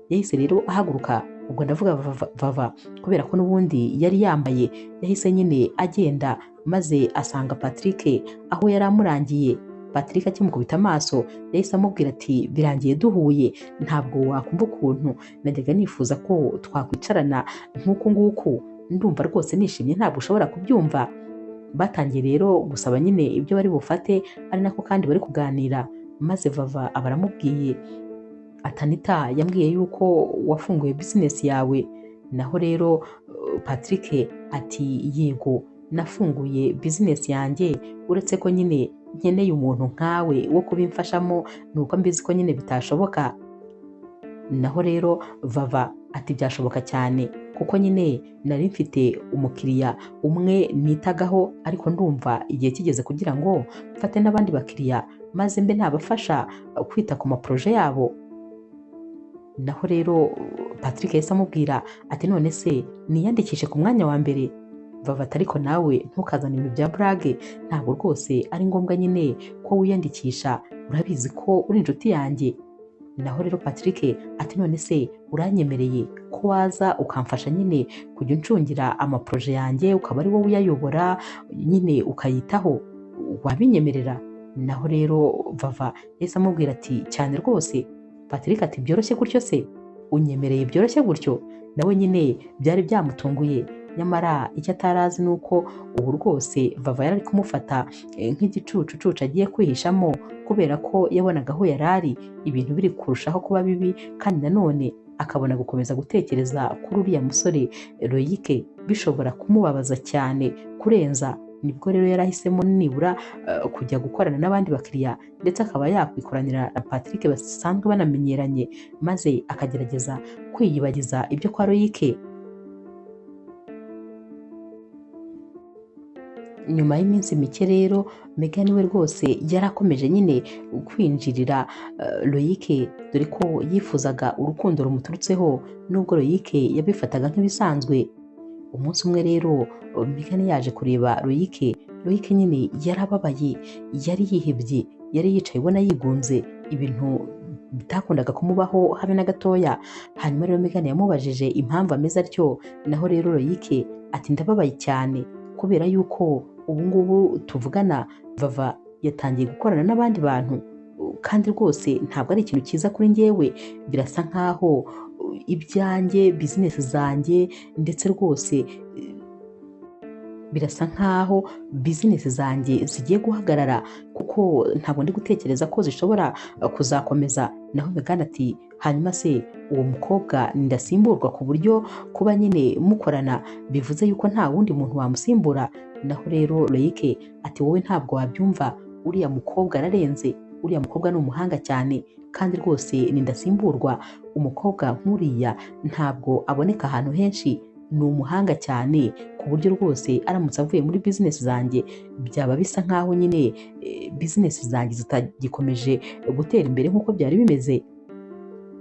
Yahise rero ahaguruka, ubwo ndavuga Vava kubera ko n'ubundi yari yambaye, yahise nyine agenda maze asanga Patrick aho yari amurangiye. Patrick akimukubita amaso yahise amubwira ati birangiye duhuye, ntabwo wakumva ukuntu najyaga nifuza ko twakwicarana nk'uku nguku, ndumva rwose nishimye, ntabwo ushobora kubyumva. Batangiye rero gusaba nyine ibyo bari bufate, ari nako kandi bari kuganira, maze Vava aba aramubwiye ati Anita yambwiye yuko wafunguye business yawe. Naho rero Patrick ati yego nafunguye business yanjye, uretse ko nyine nkeneye umuntu nkawe wo kubimfashamo, nuko mbizi ko nyine bitashoboka. Naho rero Vava ati byashoboka cyane kuko nyine nari mfite umukiriya umwe nitagaho, ariko ndumva igihe kigeze kugira ngo mfate n'abandi bakiriya maze mbe nabafasha kwita ku maporoje yabo. Naho rero Patrick yahise amubwira ati none se niyandikishe ku mwanya wa mbere? Vava ati ariko nawe ntukazane ibintu bya burage, ntabwo rwose ari ngombwa nyine ko wiyandikisha, urabizi ko uri inshuti yanjye. Naho rero Patrick ati none se uranyemereye ko waza ukamfasha nyine kujya uncungira amaporoje yanjye, ukaba ari wowe uyayobora nyine ukayitaho, wabinyemerera? Naho rero Vava yahise amubwira ati cyane rwose. Patrick ati byoroshye gutyo se? Unyemereye byoroshye gutyo? Nawe nyine byari byamutunguye, nyamara icyo atarazi ni uko ubu rwose Vava yari ari kumufata nk'igicucucucu agiye kwihishamo, kubera ko yabonaga aho yari ari ibintu biri kurushaho kuba bibi, kandi nanone akabona gukomeza gutekereza kuri uriya musore Loic bishobora kumubabaza cyane kurenza. Nibwo rero yarahisemo nibura kujya gukorana n'abandi bakiriya, ndetse akaba yakwikoranira na Patrick basanzwe banamenyeranye, maze akagerageza kwiyibagiza ibyo kwa Loic. Nyuma y'iminsi mike rero Megan we rwose yarakomeje nyine kwinjirira Loic, dore ko yifuzaga urukundo rumuturutseho, nubwo Loic yabifataga nk'ibisanzwe. Umunsi umwe rero Megan yaje kureba Loic. Loic nyine yarababaye, yari yihebye, yari yicaye ubona yigunze, ibintu bitakundaga kumubaho habe na gatoya. Hanyuma rero Megan yamubajije impamvu ameze atyo, naho rero Loic ati ndababaye cyane kubera yuko ubu ngubu tuvugana Vava yatangiye gukorana n'abandi bantu, kandi rwose ntabwo ari ikintu cyiza kuri njyewe, birasa nkaho ibyanjye bizinesi zanjye ndetse rwose birasa nkaho bizinesi zanjye zigiye guhagarara, kuko ntabwo ndi gutekereza ko zishobora kuzakomeza. Naho Megan ati hanyuma se uwo mukobwa ndasimburwa ku buryo kuba nyine mukorana bivuze yuko nta wundi muntu wamusimbura? Naho rero Loic ati wowe ntabwo wabyumva, uriya mukobwa ararenze, uriya mukobwa ni umuhanga cyane, kandi rwose ni ndasimburwa, umukobwa nk'uriya ntabwo aboneka ahantu henshi, ni umuhanga cyane ku buryo rwose aramutse avuye muri bizinesi zanjye byaba bisa nkaho nyine bizinesi zanjye zitagikomeje gutera imbere nk'uko byari bimeze.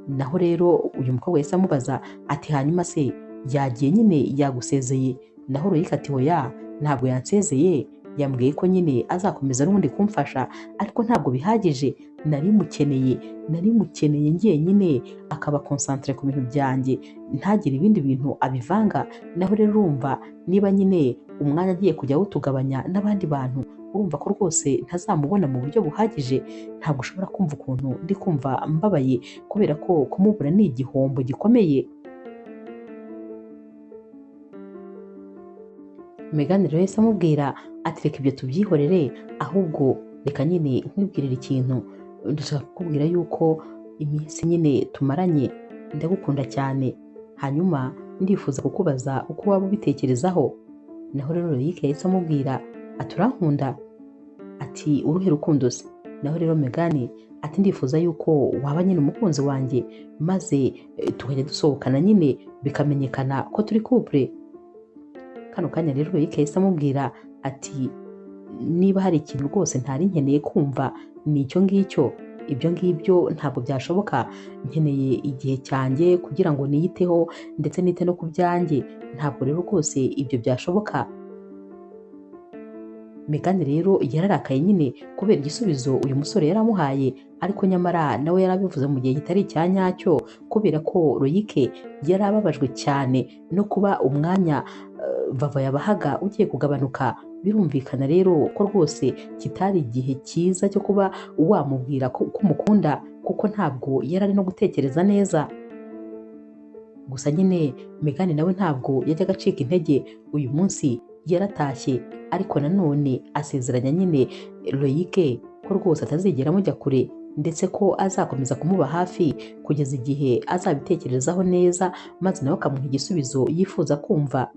Naho rero uyu mukobwa yahise amubaza ati hanyuma se yagiye nyine yagusezeye? Naho Loic ati hoya ntabwo yansezeye, yambwiye ko nyine azakomeza n'ubundi kumfasha, ariko ntabwo bihagije, nari mukeneye njyenyine akaba concentre ku bintu byanjye, ntagire ibindi bintu abivanga. Naho rero urumva niba nyine umwanya agiye kujya awutugabanya n'abandi bantu, urumva ko rwose ntazamubona mu buryo buhagije. Ntabwo ushobora kumva ukuntu ndi kumva mbabaye, kubera ko kumubura ni igihombo gikomeye. Megan rero yahise amubwira ati reka ibyo tubyihorere, ahubwo reka nyine nkwibwirire ikintu, ndashaka kukubwira yuko iminsi nyine tumaranye ndagukunda cyane, hanyuma ndifuza kukubaza uko waba ubitekerezaho. Naho rero Loic yahise amubwira ati urankunda? Ati uruhe rukundo se? Naho rero Megan ati ndifuza yuko waba nyine umukunzi wanjye, maze tukajya dusohokana nyine bikamenyekana ko turi couple. Kano kanya rero Loic yahise amubwira ati niba hari ikintu rwose ntari nkeneye kumva ni icyo ngicyo, ibyo ngibyo ntabwo byashoboka, nkeneye igihe cyanjye kugira ngo niyiteho ndetse nite no ku byanjye, ntabwo rero rwose ibyo byashoboka. Megan rero yararakaye nyine kubera igisubizo uyu musore yaramuhaye, ariko nyamara nawe yarabivuze mu gihe kitari icya nyacyo, kubera ko Loic yarababajwe cyane no kuba umwanya Vava yabahaga ugiye kugabanuka. Birumvikana rero ko rwose kitari igihe cyiza cyo kuba wamubwira ko umukunda, kuko ntabwo yari ari no gutekereza neza. Gusa nyine Megan nawe ntabwo yajyaga acika intege, uyu munsi yaratashye, ariko nanone asezeranya nyine Loic ko rwose atazigera amujya kure, ndetse ko azakomeza kumuba hafi kugeza igihe azabitekerezaho neza, maze nawe akamuha igisubizo yifuza kumva.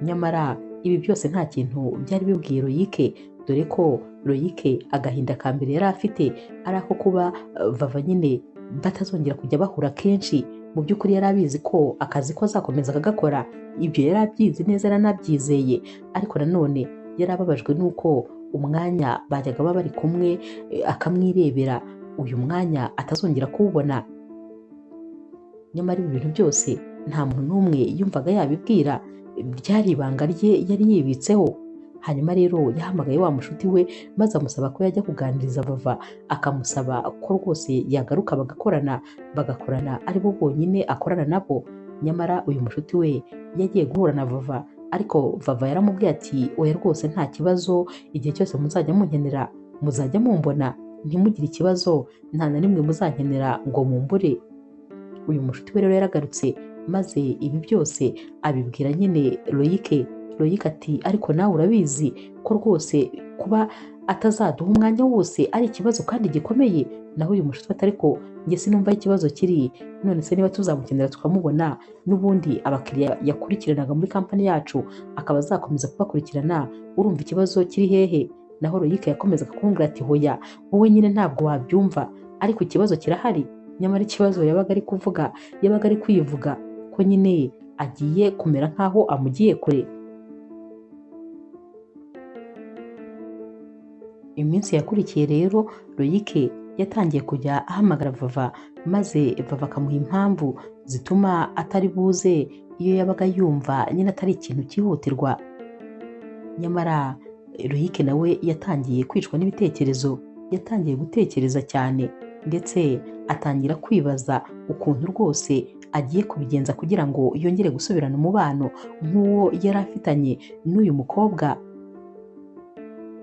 Nyamara ibi byose nta kintu byari bibwiye Loic, dore ko Loic agahinda ka mbere yari afite ari ako kuba Vava nyine batazongera kujya bahura kenshi. Mu by'ukuri yari abizi ko akazi ko azakomeza akagakora, ibyo yari abyizi neza yaranabyizeye, ariko nanone yari ababajwe n'uko umwanya bajyaga baba bari kumwe akamwirebera uyu mwanya atazongera kuwubona. Nyamara ibi bintu byose nta muntu n'umwe yumvaga yabibwira, byari ibanga rye yari yibitseho. Hanyuma rero yahamagaye wa mushuti we maze amusaba ko yajya kuganiriza Vava, akamusaba ko rwose yagaruka bagakorana ari bo bonyine akorana nabo. Nyamara uyu mushuti we yagiye guhura na Vava, ariko Vava yaramubwiye ati oya rwose nta kibazo, igihe cyose muzajya munkenera muzajya mumbona, ntimugire ikibazo, nta na rimwe muzankenera ngo mumbure. Uyu mushuti we rero yaragarutse maze ibi byose abibwira nyine Loïc. Loïc ati ariko nawe urabizi ko rwose kuba atazaduha umwanya wose ari ikibazo kandi gikomeye. Naho uyu mushuti ati ariko njye sinumva ikibazo kiri, none se niba tuzamukenera tukamubona, n'ubundi abakiriya yakurikiranaga muri kampani yacu akaba azakomeza kubakurikirana, urumva ikibazo kiri hehe? Naho Loïc yakomezaga kumubwira ati hoya wowe nyine ntabwo wabyumva, ariko ikibazo kirahari. Nyamara ikibazo yabaga ari kuvuga, yabaga ari kwivuga ko nyine agiye kumera nkaho amugiye kure. Iminsi yakurikiye rero Loïc yatangiye kujya ahamagara Vava, maze Vava akamuha impamvu zituma atari buze iyo yabaga yumva nyine atari ikintu cyihutirwa. Nyamara Loïc nawe yatangiye kwicwa n'ibitekerezo, yatangiye gutekereza cyane ndetse atangira kwibaza ukuntu rwose agiye kubigenza kugira ngo yongere gusubirana umubano nk'uwo yari afitanye n'uyu mukobwa.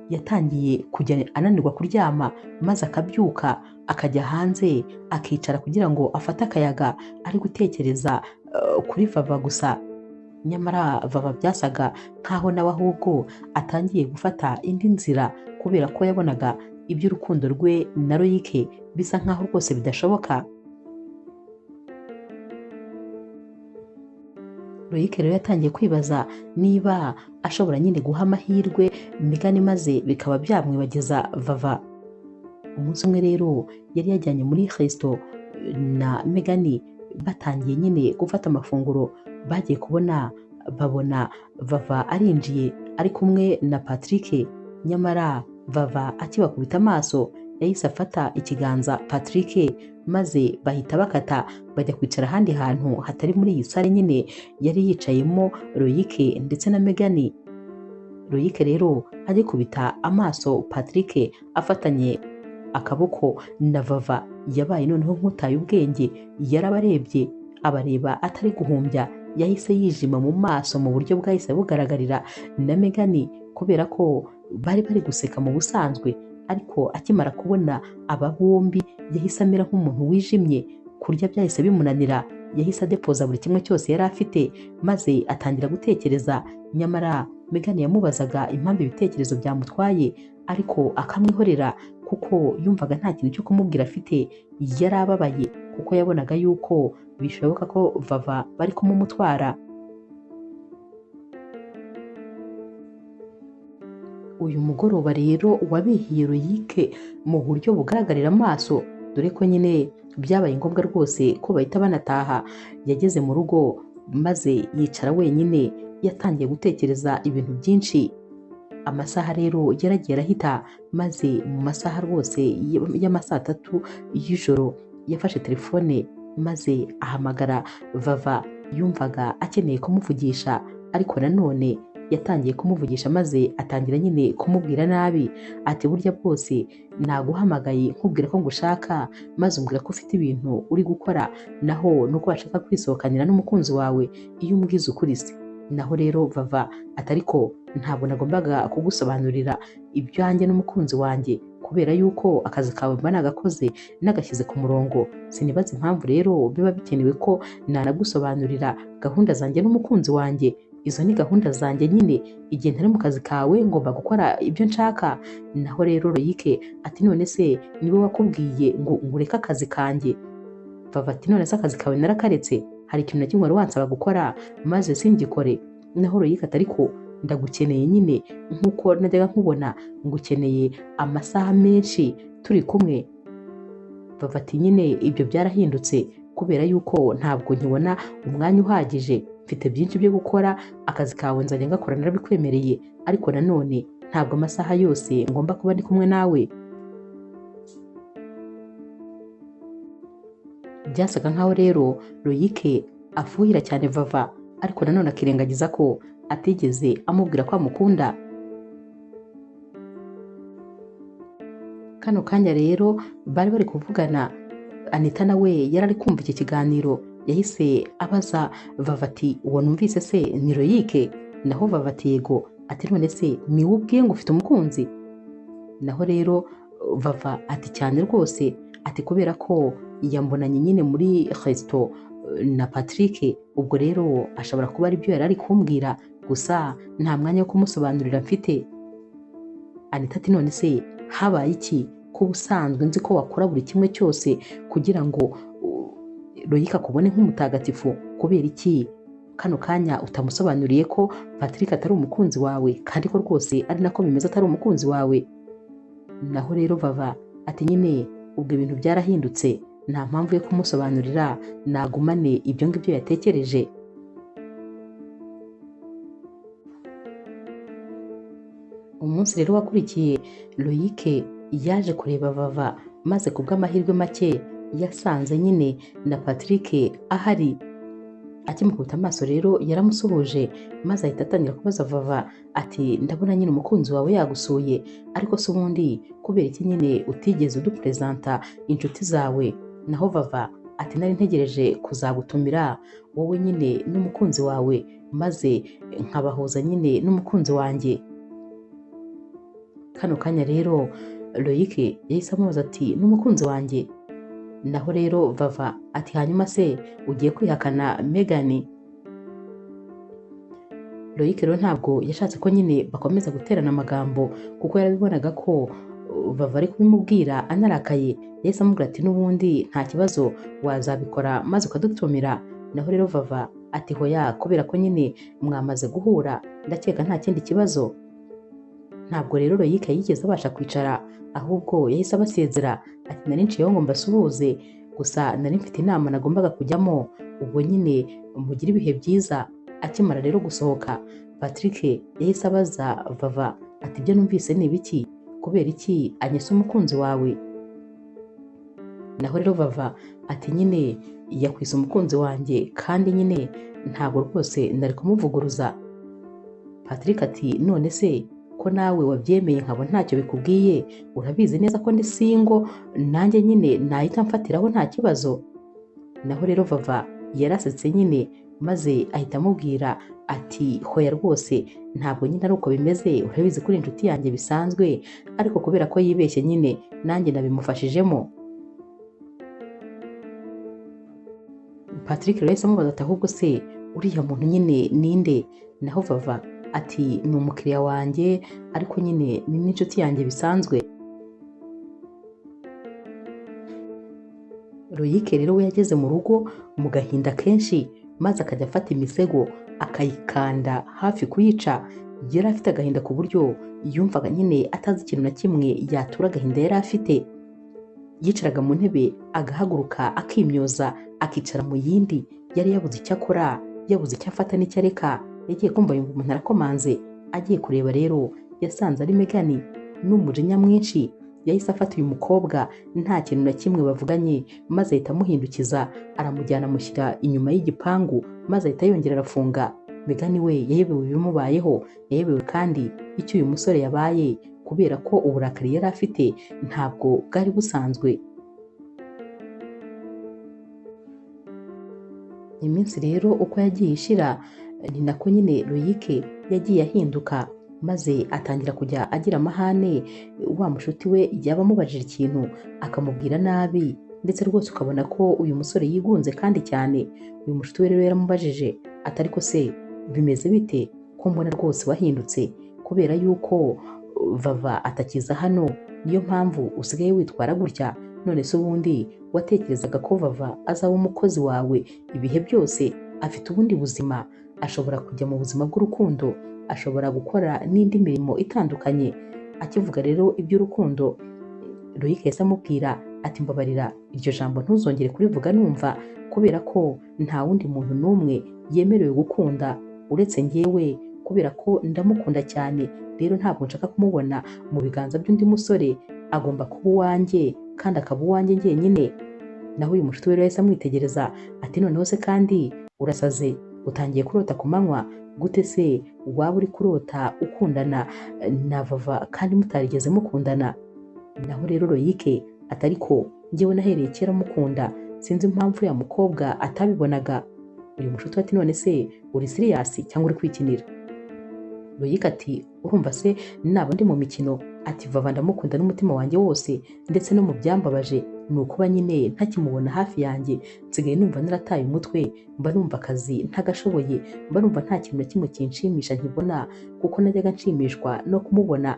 Yatangiye kujya ananirwa kuryama, maze akabyuka akajya hanze akicara kugira ngo afate akayaga, ari gutekereza kuri Vava gusa. Nyamara Vava byasaga nkaho nawe ahubwo atangiye gufata indi nzira, kubera ko yabonaga iby'urukundo rwe na Loïc bisa nkaho rwose bidashoboka. Loïc rero yatangiye kwibaza niba ashobora nyine guha amahirwe Meghan maze bikaba byamwibagiza Vava. Umunsi umwe rero yari yajyanye muri resto na Meghan, batangiye nyine gufata amafunguro, bagiye kubona babona Vava arinjiye ari kumwe na Patrick. Nyamara Vava akibakubita amaso yahise afata ikiganza Patrick, maze bahita bakata bajya kwicara ahandi hantu hatari muri iyi sare nyine yari yicayemo Loïc ndetse na Meghan. Loïc rero agikubita amaso Patrick afatanye akaboko na Vava, yabaye noneho nk'utaye ubwenge, yarabarebye abareba atari guhumbya, yahise yijima mu maso mu buryo bwahise bugaragarira na Meghan, kubera ko bari bari guseka mu busanzwe, ariko akimara kubona aba bombi yahise amera nk'umuntu wijimye, kurya byahise bimunanira, yahise adepoza buri kimwe cyose yari afite maze atangira gutekereza. Nyamara Meghan yamubazaga impamvu ibitekerezo byamutwaye, ariko akamwihorera kuko yumvaga nta kintu cyo kumubwira afite. Yari ababaye kuko yabonaga yuko bishoboka ko Vava bari kumumutwara. Uyu mugoroba rero wabihiye Loïc mu buryo bugaragarira amaso, dore ko nyine byabaye ngombwa rwose ko bahita banataha. Yageze mu rugo maze yicara wenyine, yatangiye gutekereza ibintu byinshi. Amasaha rero yaragiye arahita, maze mu masaha rwose y'amasaa 3 y'ijoro yafashe telefone maze ahamagara Vava. Yumvaga akeneye kumuvugisha, ariko nanone yatangiye kumuvugisha maze atangira nyine kumubwira nabi, ati burya bwose naguhamagaye nkubwira ko ngushaka, maze umbwira ko ufite ibintu uri gukora, naho nuko washaka kwisohokanira n'umukunzi wawe iyo umbwiza ukuri se. Naho rero Vava atariko ntabwo nagombaga kugusobanurira ibyanjye n'umukunzi wanjye, kubera yuko akazi kawe mba nagakoze nagashyize ku murongo, sinibaza impamvu rero biba bikenewe ko nanagusobanurira gahunda zanjye n'umukunzi wanjye. Izo ni gahunda zanjye nyine, igihe ntari mu kazi kawe ngomba gukora ibyo nshaka. Naho rero Loïc ati none se niwe wakubwiye ngo ngureke akazi kanjye? Vava ati none se akazi kawe narakaretse, hari ikintu na kimwe wari wansaba gukora maze singikore? Naho Loïc ati ariko ndagukeneye nyine nk'uko najyaga nkubona, ngukeneye amasaha menshi turi kumwe. Vava ati nyine ibyo byarahindutse kubera yuko ntabwo nkibona umwanya uhagije, mfite byinshi byo gukora, akazi kawe nzajya ngakora narabikwemereye, ariko nanone ntabwo amasaha yose ngomba kuba ndi kumwe nawe. Byasaga nkaho rero Loyic afuhira cyane Vava, ariko nanone akirengagiza ko atigeze amubwira ko amukunda. Kano kanya rero bari bari kuvugana, Anita nawe yari ari kumva iki kiganiro, yahise abaza Vava ati uwo numvise se ni Loyic? Naho Vava ati yego. Ati none se ni wowe ubwiye ngo ufite umukunzi? Naho rero Vava ati cyane rwose, ati kubera ko yambonanye nyine muri resto na Patrick, ubwo rero ashobora kuba ari byo yari ari kumbwira, gusa nta mwanya wo kumusobanurira mfite. Anita ati none se habaye iki ko ubusanzwe nzi ko wakora buri kimwe cyose kugira ngo Loyic akubone nk'umutagatifu, kubera iki kano kanya utamusobanuriye ko Patrick atari umukunzi wawe, kandi ko rwose ari nako bimeze atari umukunzi wawe? Naho rero Vava ati nyine ubwo ibintu byarahindutse, nta mpamvu yo kumusobanurira, nagumane ibyo ngibyo yatekereje. Umunsi rero wakurikiye Loyic yaje kureba Vava, maze kubw'amahirwe make yasanze nyine na Patrick ahari. Akimukubita amaso rero yaramusuhuje, maze ahita atangira kubaza Vava ati ndabona nyine umukunzi wawe yagusuye, ariko se ubundi kubera iki nyine utigeze udupresenta inshuti zawe? Naho Vava ati nari ntegereje kuzagutumira wowe nyine n'umukunzi wawe, maze nkabahuza nyine n'umukunzi wanjye. Kano kanya rero Loyic yahise amubaza ati n'umukunzi wanjye? Naho rero Vava ati hanyuma se ugiye kwihakana Megan? Loyic rero ntabwo yashatse ko nyine bakomeza guterana amagambo, kuko yarabibonaga ko Vava ari kubimubwira anarakaye. Yahise amubwira ati n'ubundi nta kibazo wazabikora maze ukadutumira. Naho rero Vava ati hoya, kubera ko nyine mwamaze guhura ndakeka nta kindi kibazo. Ntabwo rero Loyic yigeze abasha kwicara, ahubwo yahise abasezera ati nari nciyeho ngo mbasuhuze, gusa nari mfite inama nagombaga kujyamo, ubwo nyine mugire ibihe byiza. Akimara rero gusohoka, Patrick yahise abaza Vava ati ibyo numvise ni ibiki? Kubera iki anyese umukunzi wawe? Naho rero Vava ati nyine yakwise umukunzi wanjye, kandi nyine ntabwo rwose nari kumuvuguruza. Patrick ati none se ko nawe wabyemeye nkaba ntacyo bikubwiye, urabizi neza ko ndi single, nanjye nyine nahita mfatiraho nta kibazo. Naho rero Vava yarasetse nyine, maze ahita amubwira ati hoya rwose ntabwo nyine ari uko bimeze, urabizi ko uri inshuti yanjye bisanzwe, ariko kubera ko yibeshye nyine nanjye nabimufashijemo. Patrick rero yahise amubaza ati ahubwo se uriya muntu nyine ninde? Naho Vava ati ni umukiriya wanjye, ariko nyine ni n'inshuti yanjye bisanzwe. Loyic rero we yageze mu rugo mu gahinda kenshi, maze akajya afata imisego akayikanda hafi kuyica. Yari afite agahinda ku buryo yumvaga nyine atazi ikintu na kimwe yatura agahinda yari afite. Yicaraga mu ntebe agahaguruka akimyoza, akicara mu yindi. Yari yabuze icyo akora, yabuze icyo afata n'icyo areka. Yagiye kumva yumva umuntu arakomanze, agiye kureba rero yasanze ari Megan. N'umujinya mwinshi yahise afata uyu mukobwa nta kintu na kimwe bavuganye, maze ahita amuhindukiza aramujyana amushyira inyuma y'igipangu, maze ahita yongera arafunga. Megan we yayobewe ibimubayeho, yayobewe kandi icyo uyu musore yabaye, kubera ko uburakari yari afite ntabwo bwari busanzwe. Iminsi rero uko yagiye ishira ni nako nyine Loyic yagiye ahinduka, maze atangira kujya agira amahane. Wa mushuti we yaba amubajije ikintu akamubwira nabi, ndetse rwose ukabona ko uyu musore yigunze kandi cyane. Uyu mushuti we rero yaramubajije ati ariko se bimeze bite ko mbona rwose wahindutse? Kubera yuko Vava atakiza hano, niyo mpamvu usigaye witwara gutya. None se ubundi watekerezaga ko Vava azaba umukozi wawe ibihe byose? Afite ubundi buzima, ashobora kujya mu buzima bw'urukundo, ashobora gukora n'indi mirimo itandukanye. Akivuga rero iby'urukundo, Loyic yahise amubwira Ati mbabarira iryo jambo ntuzongere kurivuga numva, kubera ko nta wundi muntu n'umwe yemerewe gukunda uretse njyewe, kubera ko ndamukunda cyane, rero ntabwo nshaka kumubona mu biganza by'undi musore, agomba kuba uwanjye kandi akaba uwanjye njyenyine. Naho uyu mushuti we rero yahise amwitegereza ati noneho se kandi urasaze, utangiye kurota ku manywa gute se waba uri kurota ukundana na Vava kandi mutarigeze mukundana? Naho rero Loyic ati ariko njyewe nahereye kera mukunda, sinzi impamvu uriya mukobwa atabibonaga. Uyu mushuti we ati none se uri serious cyangwa uri kwikinira? Loyic ati urumva se naba ndi mu mikino? Ati Vava ndamukunda n'umutima wanjye wose, ndetse no mu byambabaje ni ukuba nyine ntakimubona hafi yanjye, nsigaye numva narataye umutwe, mba numva akazi ntagashoboye, mba numva nta kintu na kimwe kinshimisha nkibona, kuko najyaga nshimishwa no kumubona.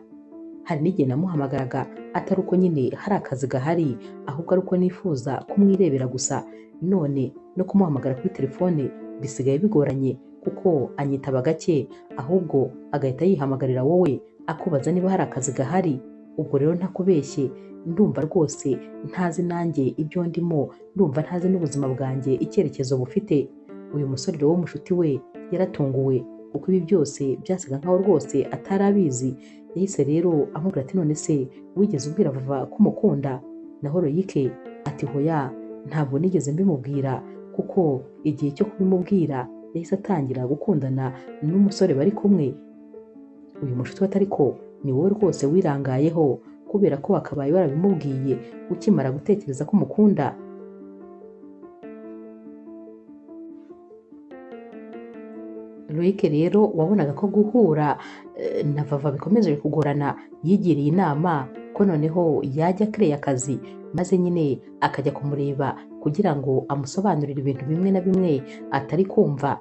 Hari n'igihe namuhamagaraga atari uko nyine hari akazi gahari, ahubwo ari uko nifuza kumwirebera gusa. None no kumuhamagara kuri telefone bisigaye bigoranye, kuko anyitaba gake, ahubwo agahita yihamagarira wowe akubaza niba hari akazi gahari. Ubwo rero ntakubeshye, ndumva rwose ntazi nanjye ibyo ndimo, ndumva ntazi n'ubuzima bwanjye icyerekezo bufite. Uyu musore rero w'umushuti we yaratunguwe, kuko ibi byose byasaga nkaho rwose atari abizi. Yahise rero amubwira ati none se wigeze ubwira Vava ko umukunda? Naho Loyic ati hoya, ntabwo nigeze mbimubwira, kuko igihe cyo kubimubwira yahise atangira gukundana n'umusore bari kumwe. Uyu mushuti we ati ariko ni wowe rwose wirangayeho, kubera ko wakabaye warabimubwiye ukimara gutekereza ko umukunda. Loyic rero wabonaga ko guhura na Vava bikomeje kugorana, yigiriye inama ko noneho yajya akereye akazi, maze nyine akajya kumureba kugira ngo amusobanurire ibintu bimwe na bimwe atari kumva.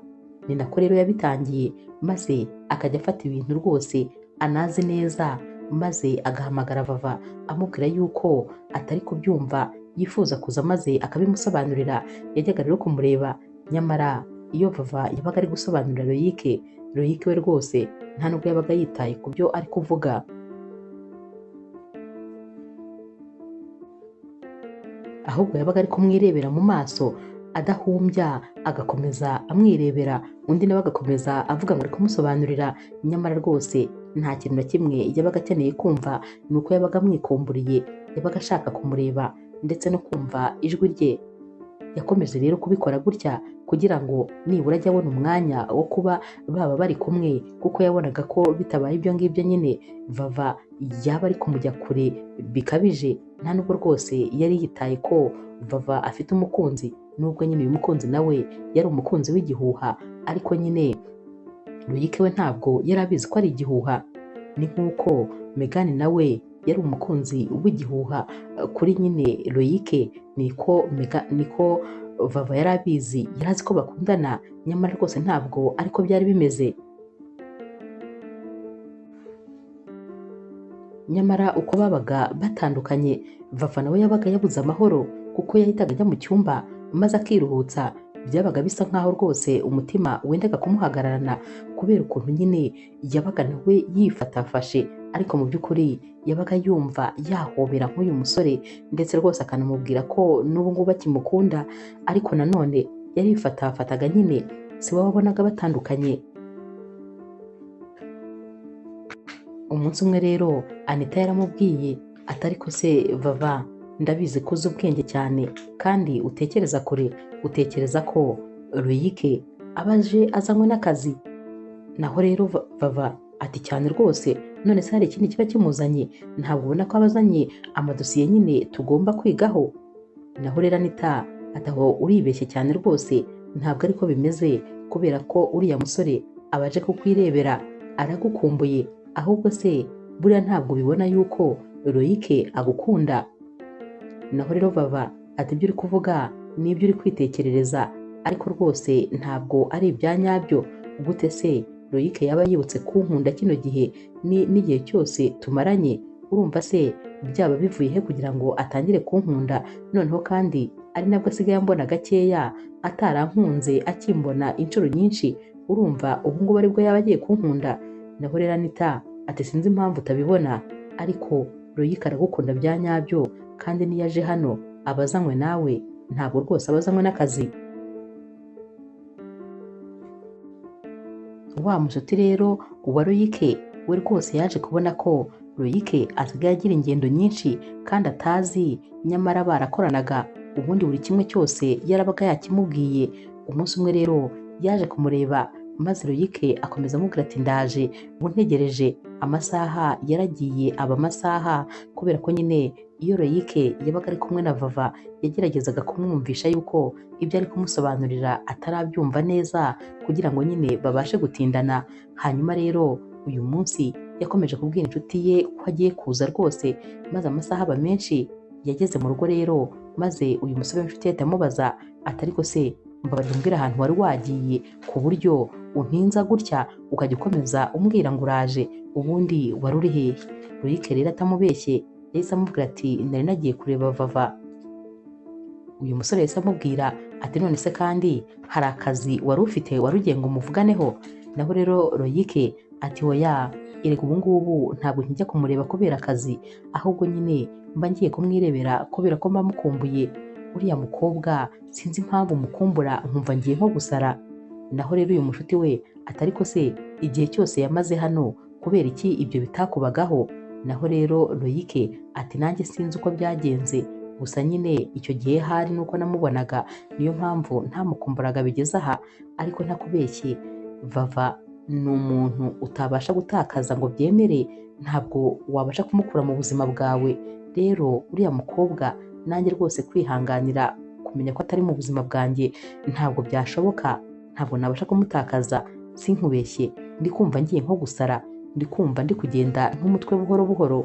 Ni nako rero yabitangiye, maze akajya afata ibintu rwose anazi neza, maze agahamagara Vava amubwira yuko atari kubyumva, yifuza kuza maze akabimusobanurira. Yajyaga rero kumureba, nyamara iyo Vava yabaga ari gusobanurira Loyic, Loyic we rwose nta nubwo yabaga yitaye ku byo ari kuvuga, ahubwo yabaga ari kumwirebera mu maso adahumbya, agakomeza amwirebera, undi nawe agakomeza avuga ngo ari kumusobanurira, nyamara rwose nta kintu na kimwe yabaga akeneye kumva, ni uko yabaga amwikumburiye, yabaga ashaka kumureba ndetse no kumva ijwi rye. Yakomeje rero kubikora gutya kugira ngo nibura ajye abona umwanya wo kuba baba bari kumwe, kuko yabonaga ko bitabaye ibyo ngibyo nyine Vava yaba ari kumujya kure bikabije. Nta nubwo rwose yari yitaye ko Vava afite umukunzi, nubwo nyine uyu mukunzi nawe yari umukunzi w'igihuha, ariko nyine Loyic we ntabwo yari abizi ko ari igihuha. Ni nk'uko Meghan nawe yari umukunzi w'igihuha kuri nyine Loyic, niko Vava yari abizi, yari azi ko bakundana, nyamara rwose ntabwo ariko byari bimeze. Nyamara uko babaga batandukanye, Vava nawe yabaga yabuze amahoro, kuko yahitaga ajya mu cyumba maze akiruhutsa. Byabaga bisa nkaho rwose umutima wendaga kumuhagararana, kubera ukuntu nyine yabaga nawe yifatafashe, ariko mu by'ukuri yabaga yumva yahobera nk'uyu musore, ndetse rwose akanamubwira ko n'ubu ngubu akimukunda, ariko nanone yarifatafataga nyine, si we wabonaga batandukanye. Umunsi umwe rero Anita yaramubwiye ati ariko se Vava, ndabizi ko uzi ubwenge cyane kandi utekereza kure, utekereza ko Loyic aba aje azanywe n'akazi. Naho rero Vava ati cyane rwose, none se hari ikindi kiba kimuzanye? Ntabwo ubona ko abazanye amadosiye nyine tugomba kwigaho? Naho rero Anita ati aho uribeshye cyane rwose, ntabwo ariko bimeze, kubera ko uriya musore aba aje kukwirebera, aragukumbuye, ahubwo se buriya ntabwo ubibona yuko Loyic agukunda? Naho rero Vava ati ibyo uri kuvuga n'ibyo uri kwitekerereza, ariko rwose ntabwo ari ibya nyabyo. Gute se Loyic yaba yibutse kunkunda kino gihe n'igihe cyose tumaranye? Urumva se byaba bivuye he kugira ngo atangire kunkunda, noneho kandi ari nabwo asigaye ambona gakeya, atarankunze akimbona inshuro nyinshi, urumva ubu ngubu aribwo yaba agiye kunkunda? Naho rero Anita ati sinzi impamvu utabibona, ariko Loyic aragukunda bya nyabyo, kandi niyo aje hano aba azanywe nawe, ntabwo rwose aba azanywe n'akazi. Wa mushuti rero wa Loyic we rwose yaje kubona ko Loyic asigaye agira ingendo nyinshi kandi atazi, nyamara barakoranaga, ubundi buri kimwe cyose yarabaga yakimubwiye. Umunsi umwe rero yaje kumureba, maze Loyic akomeza amubwira ati ndaje ubu ntegereje. Amasaha yaragiye aba amasaha, kubera ko nyine iyo Loyic yabaga ari kumwe na Vava yageragezaga kumwumvisha yuko ibyo ari kumusobanurira atarabyumva neza, kugira ngo nyine babashe gutindana. Hanyuma rero uyu munsi yakomeje kubwira inshuti ye ko agiye kuza rwose, maze amasaha aba menshi. Yageze mu rugo rero, maze uyu musore w'inshuti ye ahita amubaza ati ariko se mbabarira umbwire ahantu wari wagiye ku buryo untinza gutya ukajya ukomeza umbwira ngo uraje, ubundi wari uri hehe? Loyic rero atamubeshye yahise amubwira ati nari nagiye kureba Vava. Uyu musore yahise amubwira ati none se kandi hari akazi wari ufite wari ugiye ngo muvuganeho? Naho rero Loyic ati oya, erega ubu ngubu ntabwo nkijya kumureba kubera akazi, ahubwo nyine mba ngiye kumwirebera kubera ko mba mukumbuye. Uriya mukobwa sinzi impamvu mukumbura nkumva ngiye nko gusara. Naho rero uyu mushuti we ati ariko se igihe cyose yamaze hano kubera iki ibyo bitakubagaho? Naho rero Loyic ati nanjye sinzi uko byagenze, gusa nyine icyo gihe hari nuko namubonaga, niyo mpamvu ntamukumburaga bigeze aha, ariko ntakubeshye Vava ni umuntu utabasha gutakaza ngo byemere, ntabwo wabasha kumukura mu buzima bwawe. Rero uriya mukobwa nanjye rwose kwihanganira kumenya ko atari mu buzima bwanjye ntabwo byashoboka, ntabwo nabasha kumutakaza, sinkubeshye ndi kumva ngiye nko gusara, ndi kumva ndi kugenda nk'umutwe buhoro buhoro.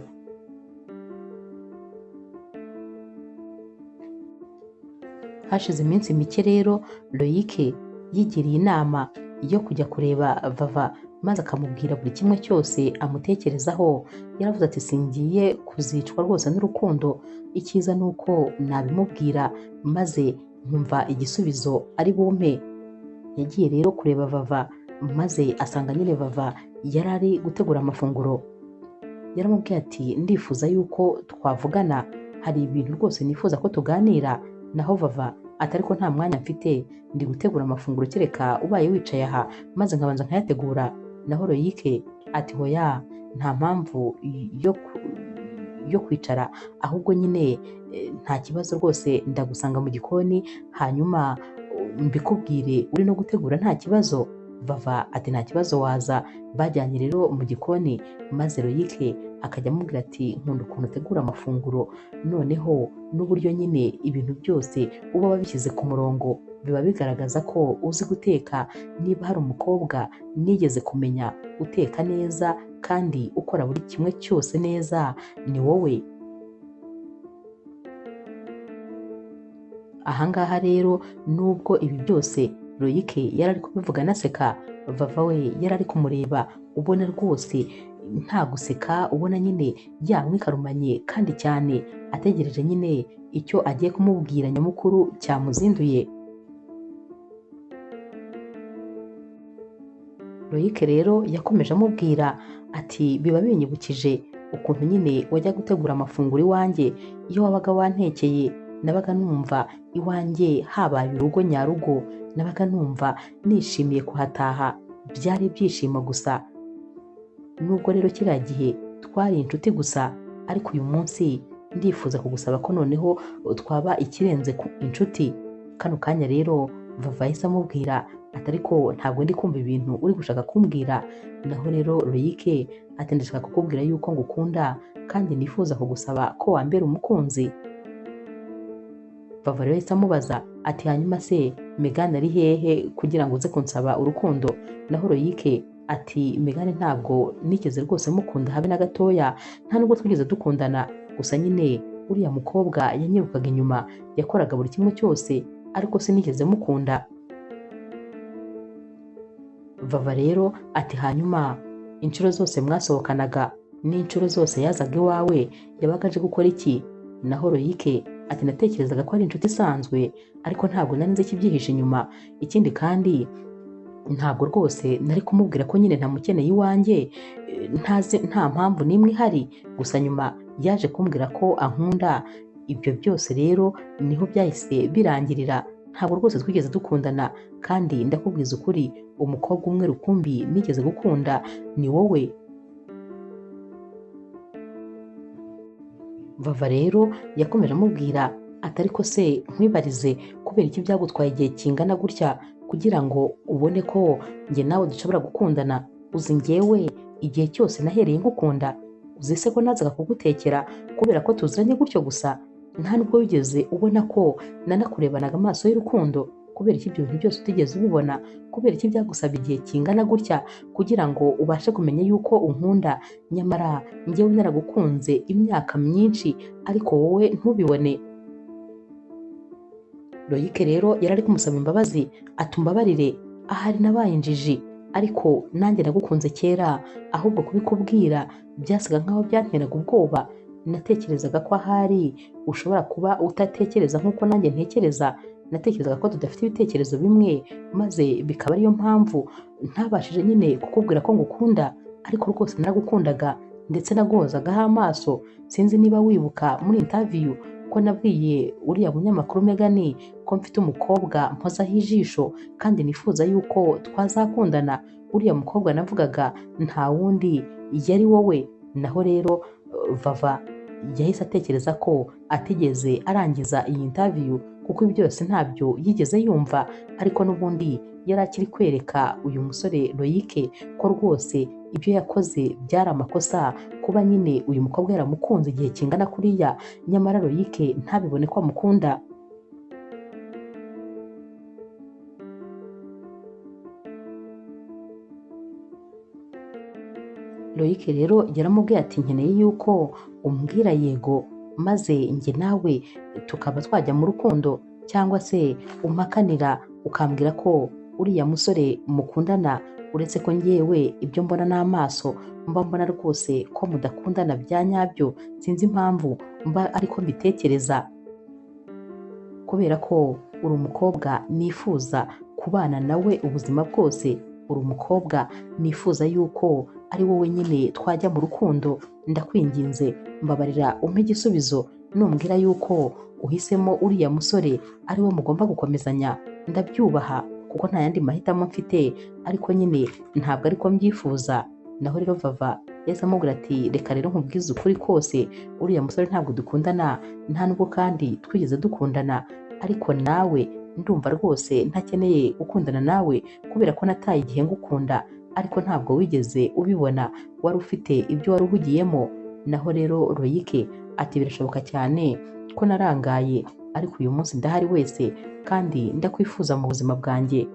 Hashize iminsi mike rero Loyic yigiriye inama yo kujya kureba Vava, maze akamubwira buri kimwe cyose amutekerezaho. Yaravuze ati singiye kuzicwa rwose n'urukundo, icyiza ni uko nabimubwira maze nkumva igisubizo ari bumpe. Yagiye rero kureba Vava, maze asanga nyine Vava yari ari gutegura amafunguro. Yaramubwiye ati ndifuza yuko twavugana, hari ibintu rwose nifuza ko tuganira. Naho Vava ati ariko nta mwanya mfite, ndi gutegura amafunguro, kereka ubaye wicaye aha maze nkabanza nkayategura. Naho Loyic ati hoya, nta mpamvu yo kwicara, ahubwo nyine nta kibazo rwose, ndagusanga mu gikoni hanyuma mbikubwire uri no gutegura nta kibazo. Vava ati nta kibazo waza. Bajyanye rero mu gikoni, maze Loyic akajya amubwira ati nkunda ukuntu utegura amafunguro, noneho n'uburyo nyine ibintu byose uba wabishyize ku murongo biba bigaragaza ko uzi guteka. Niba hari umukobwa nigeze kumenya uteka neza kandi ukora buri kimwe cyose neza ni wowe. Ahangaha rero nubwo ibi byose Loyic yari ari kubivuga anaseka, Vava we yari ari kumureba ubona rwose nta guseka, ubona nyine yamwikarumanye kandi cyane, ategereje nyine icyo agiye kumubwira nyamukuru cyamuzinduye. Loyic rero yakomeje amubwira ati biba binyibukije ukuntu nyine wajya gutegura amafunguro iwanjye, iyo wabaga wantekeye nabaga numva iwanjye habaye urugo nyarugo, nabaga numva nishimiye kuhataha, byari ibyishimo gusa. Nubwo rero kiriya gihe twari inshuti gusa, ariko uyu munsi ndifuza kugusaba ko noneho twaba ikirenze ku inshuti. Kano kanya rero Vava yahise amubwira ati ariko ntabwo ndi kumva ibintu uri gushaka kumbwira. Naho rero Loyic ati ndashaka kukubwira yuko ngukunda kandi nifuza kugusaba ko wambera umukunzi. Vava rero yahise amubaza ati hanyuma se Meghan ari hehe kugira ngo uze kunsaba urukundo? Naho Loyic ati Meghan ntabwo nigeze rwose mukunda habe na gatoya, nta nubwo twigeze dukundana, gusa nyine uriya mukobwa yanyirukaga inyuma, yakoraga buri kimwe cyose ariko sinigeze mukunda. Vava rero ati hanyuma inshuro zose mwasohokanaga n'inshuro zose yazaga iwawe yabaga aje gukora iki? Naho Loyic ati natekerezaga ko ari inshuti isanzwe, ariko ntabwo nari nzi ikibyihishe inyuma. Ikindi kandi ntabwo rwose nari kumubwira ko nyine ntamukeneye iwanjye, ntazi nta mpamvu n'imwe ihari. Gusa nyuma Yaje kumbwira ko ankunda, ibyo byose rero niho byahise birangirira, ntabwo rwose twigeze dukundana, kandi ndakubwiza ukuri umukobwa umwe rukumbi nigeze gukunda ni wowe. Vava rero yakomeje amubwira ati ariko se nkwibarize, kubera iki byagutwaye igihe kingana gutya kugira ngo ubone ko njye nawe dushobora gukundana? Uzi njyewe igihe cyose nahereye ngukunda, uzi se ko nazaga kugutekera kubera ko tuziranye gutyo gusa? Nta nubwo wigeze ubona ko nanakurebanaga amaso y'urukundo? Kubera iki ibyo bintu byose utigeze ubibona? Kubera iki byagusabye igihe kingana gutya kugira ngo ubashe kumenya yuko unkunda, nyamara njyewe naragukunze imyaka myinshi ariko wowe ntubibone? Loic rero yari ari kumusaba imbabazi, atumbabarire ahari nabaye injiji, ariko nanjye nagukunze kera, ahubwo kubikubwira byasaga nkaho byanteraga ubwoba. Natekerezaga ko ahari ushobora kuba utatekereza nk'uko nanjye ntekereza, natekerezaga ko tudafite ibitekerezo bimwe, maze bikaba ariyo mpamvu ntabashije nyine kukubwira ko ngukunda, ariko rwose naragukundaga ndetse naguhozagaho amaso. Sinzi niba wibuka muri interview ko nabwiye uriya munyamakuru Megan ko mfite umukobwa mpozaho ijisho kandi nifuza yuko twazakundana. Uriya mukobwa navugaga nta wundi yari wowe. Naho rero Vava yahise atekereza ko atigeze arangiza iyi interview kuko ibi byose ntabyo yigeze yumva, ariko n'ubundi yari akiri kwereka uyu musore Loic ko rwose ibyo yakoze byari amakosa, kuba nyine uyu mukobwa yaramukunze igihe kingana kuriya, nyamara Loic ntabibone ko amukunda. Loic rero yaramubwiye ati nkeneye yuko umbwira yego, maze njye nawe tukaba twajya mu rukundo, cyangwa se umpakanira ukambwira ko uriya musore mukundana, uretse ko njyewe ibyo mbona n'amaso mba mbona rwose ko mudakundana bya nyabyo, sinzi impamvu mba ariko mbitekereza, kubera ko uri umukobwa nifuza kubana nawe ubuzima bwose, uri umukobwa nifuza yuko ari wowe nyine twajya mu rukundo, ndakwinginze mbabarira umpe igisubizo, numbwira yuko uhisemo uriya musore ari we mugomba gukomezanya, ndabyubaha kuko nta yandi mahitamo mfite, ariko nyine ntabwo ariko mbyifuza. Naho rero Vava yahise amubwira ati reka rero nkubwize ukuri kose, uriya musore ntabwo dukundana, nta nubwo kandi twigeze dukundana, ariko nawe ndumva rwose ntakeneye gukundana nawe kubera ko nataye igihe ngukunda, ariko ntabwo wigeze ubibona, wari ufite ibyo wari uhugiyemo. Naho rero Loic ati birashoboka cyane ko narangaye, ariko uyu munsi ndahari wese kandi ndakwifuza mu buzima bwanjye.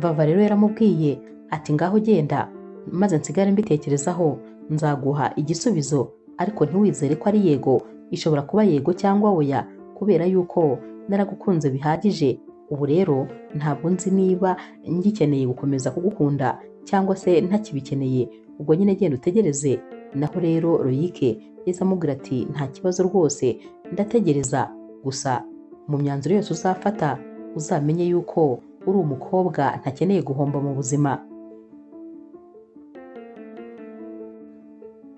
Vava rero yaramubwiye ati ngaho genda maze nsigare mbitekerezaho, nzaguha igisubizo, ariko ntiwizere ko ari yego, ishobora kuba yego cyangwa oya, kubera yuko naragukunze bihagije. Ubu rero ntabwo nzi niba ngikeneye gukomeza kugukunda cyangwa se ntakibikeneye, ubwo nyine genda utegereze. Naho rero Loic yahise amubwira ati nta kibazo rwose ndategereza, gusa mu myanzuro yose uzafata uzamenye yuko uri umukobwa ntakeneye guhomba mu buzima.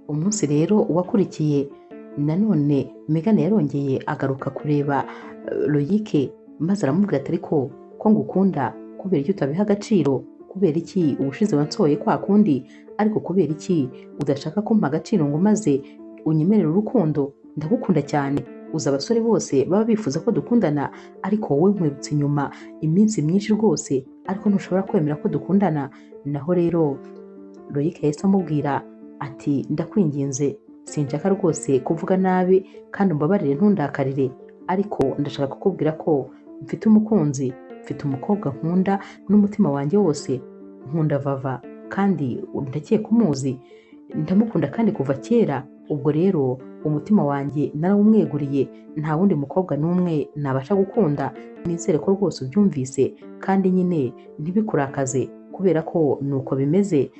Umunsi rero wakurikiye nanone Megan yarongeye agaruka kureba Loic, maze aramubwira ati ariko ko ngukunda, kubera iki utabiha agaciro? Kubera iki ubushize wansohoye kwa kundi? Ariko kubera iki udashaka kumpa agaciro ngo maze unyemerere urukundo? Ndagukunda cyane, uzi abasore bose baba bifuza ko dukundana, ariko wowe nkwibutse inyuma iminsi myinshi rwose, ariko ntushobora kwemera ko dukundana. Naho rero Loic yahise amubwira ati ndakwinginze, sinshaka rwose kuvuga nabi kandi umbabarire ntundakarire, ariko ndashaka kukubwira ko mfite umukunzi, mfite umukobwa nkunda n'umutima wanjye wose, nkunda Vava kandi ndakeka umuzi, ndamukunda kandi kuva kera, ubwo rero umutima wanjye narawumweguriye, nta wundi mukobwa n'umwe nabasha gukunda, nizere ko rwose ubyumvise kandi nyine ntibikurakaze kubera ko nuko bimeze,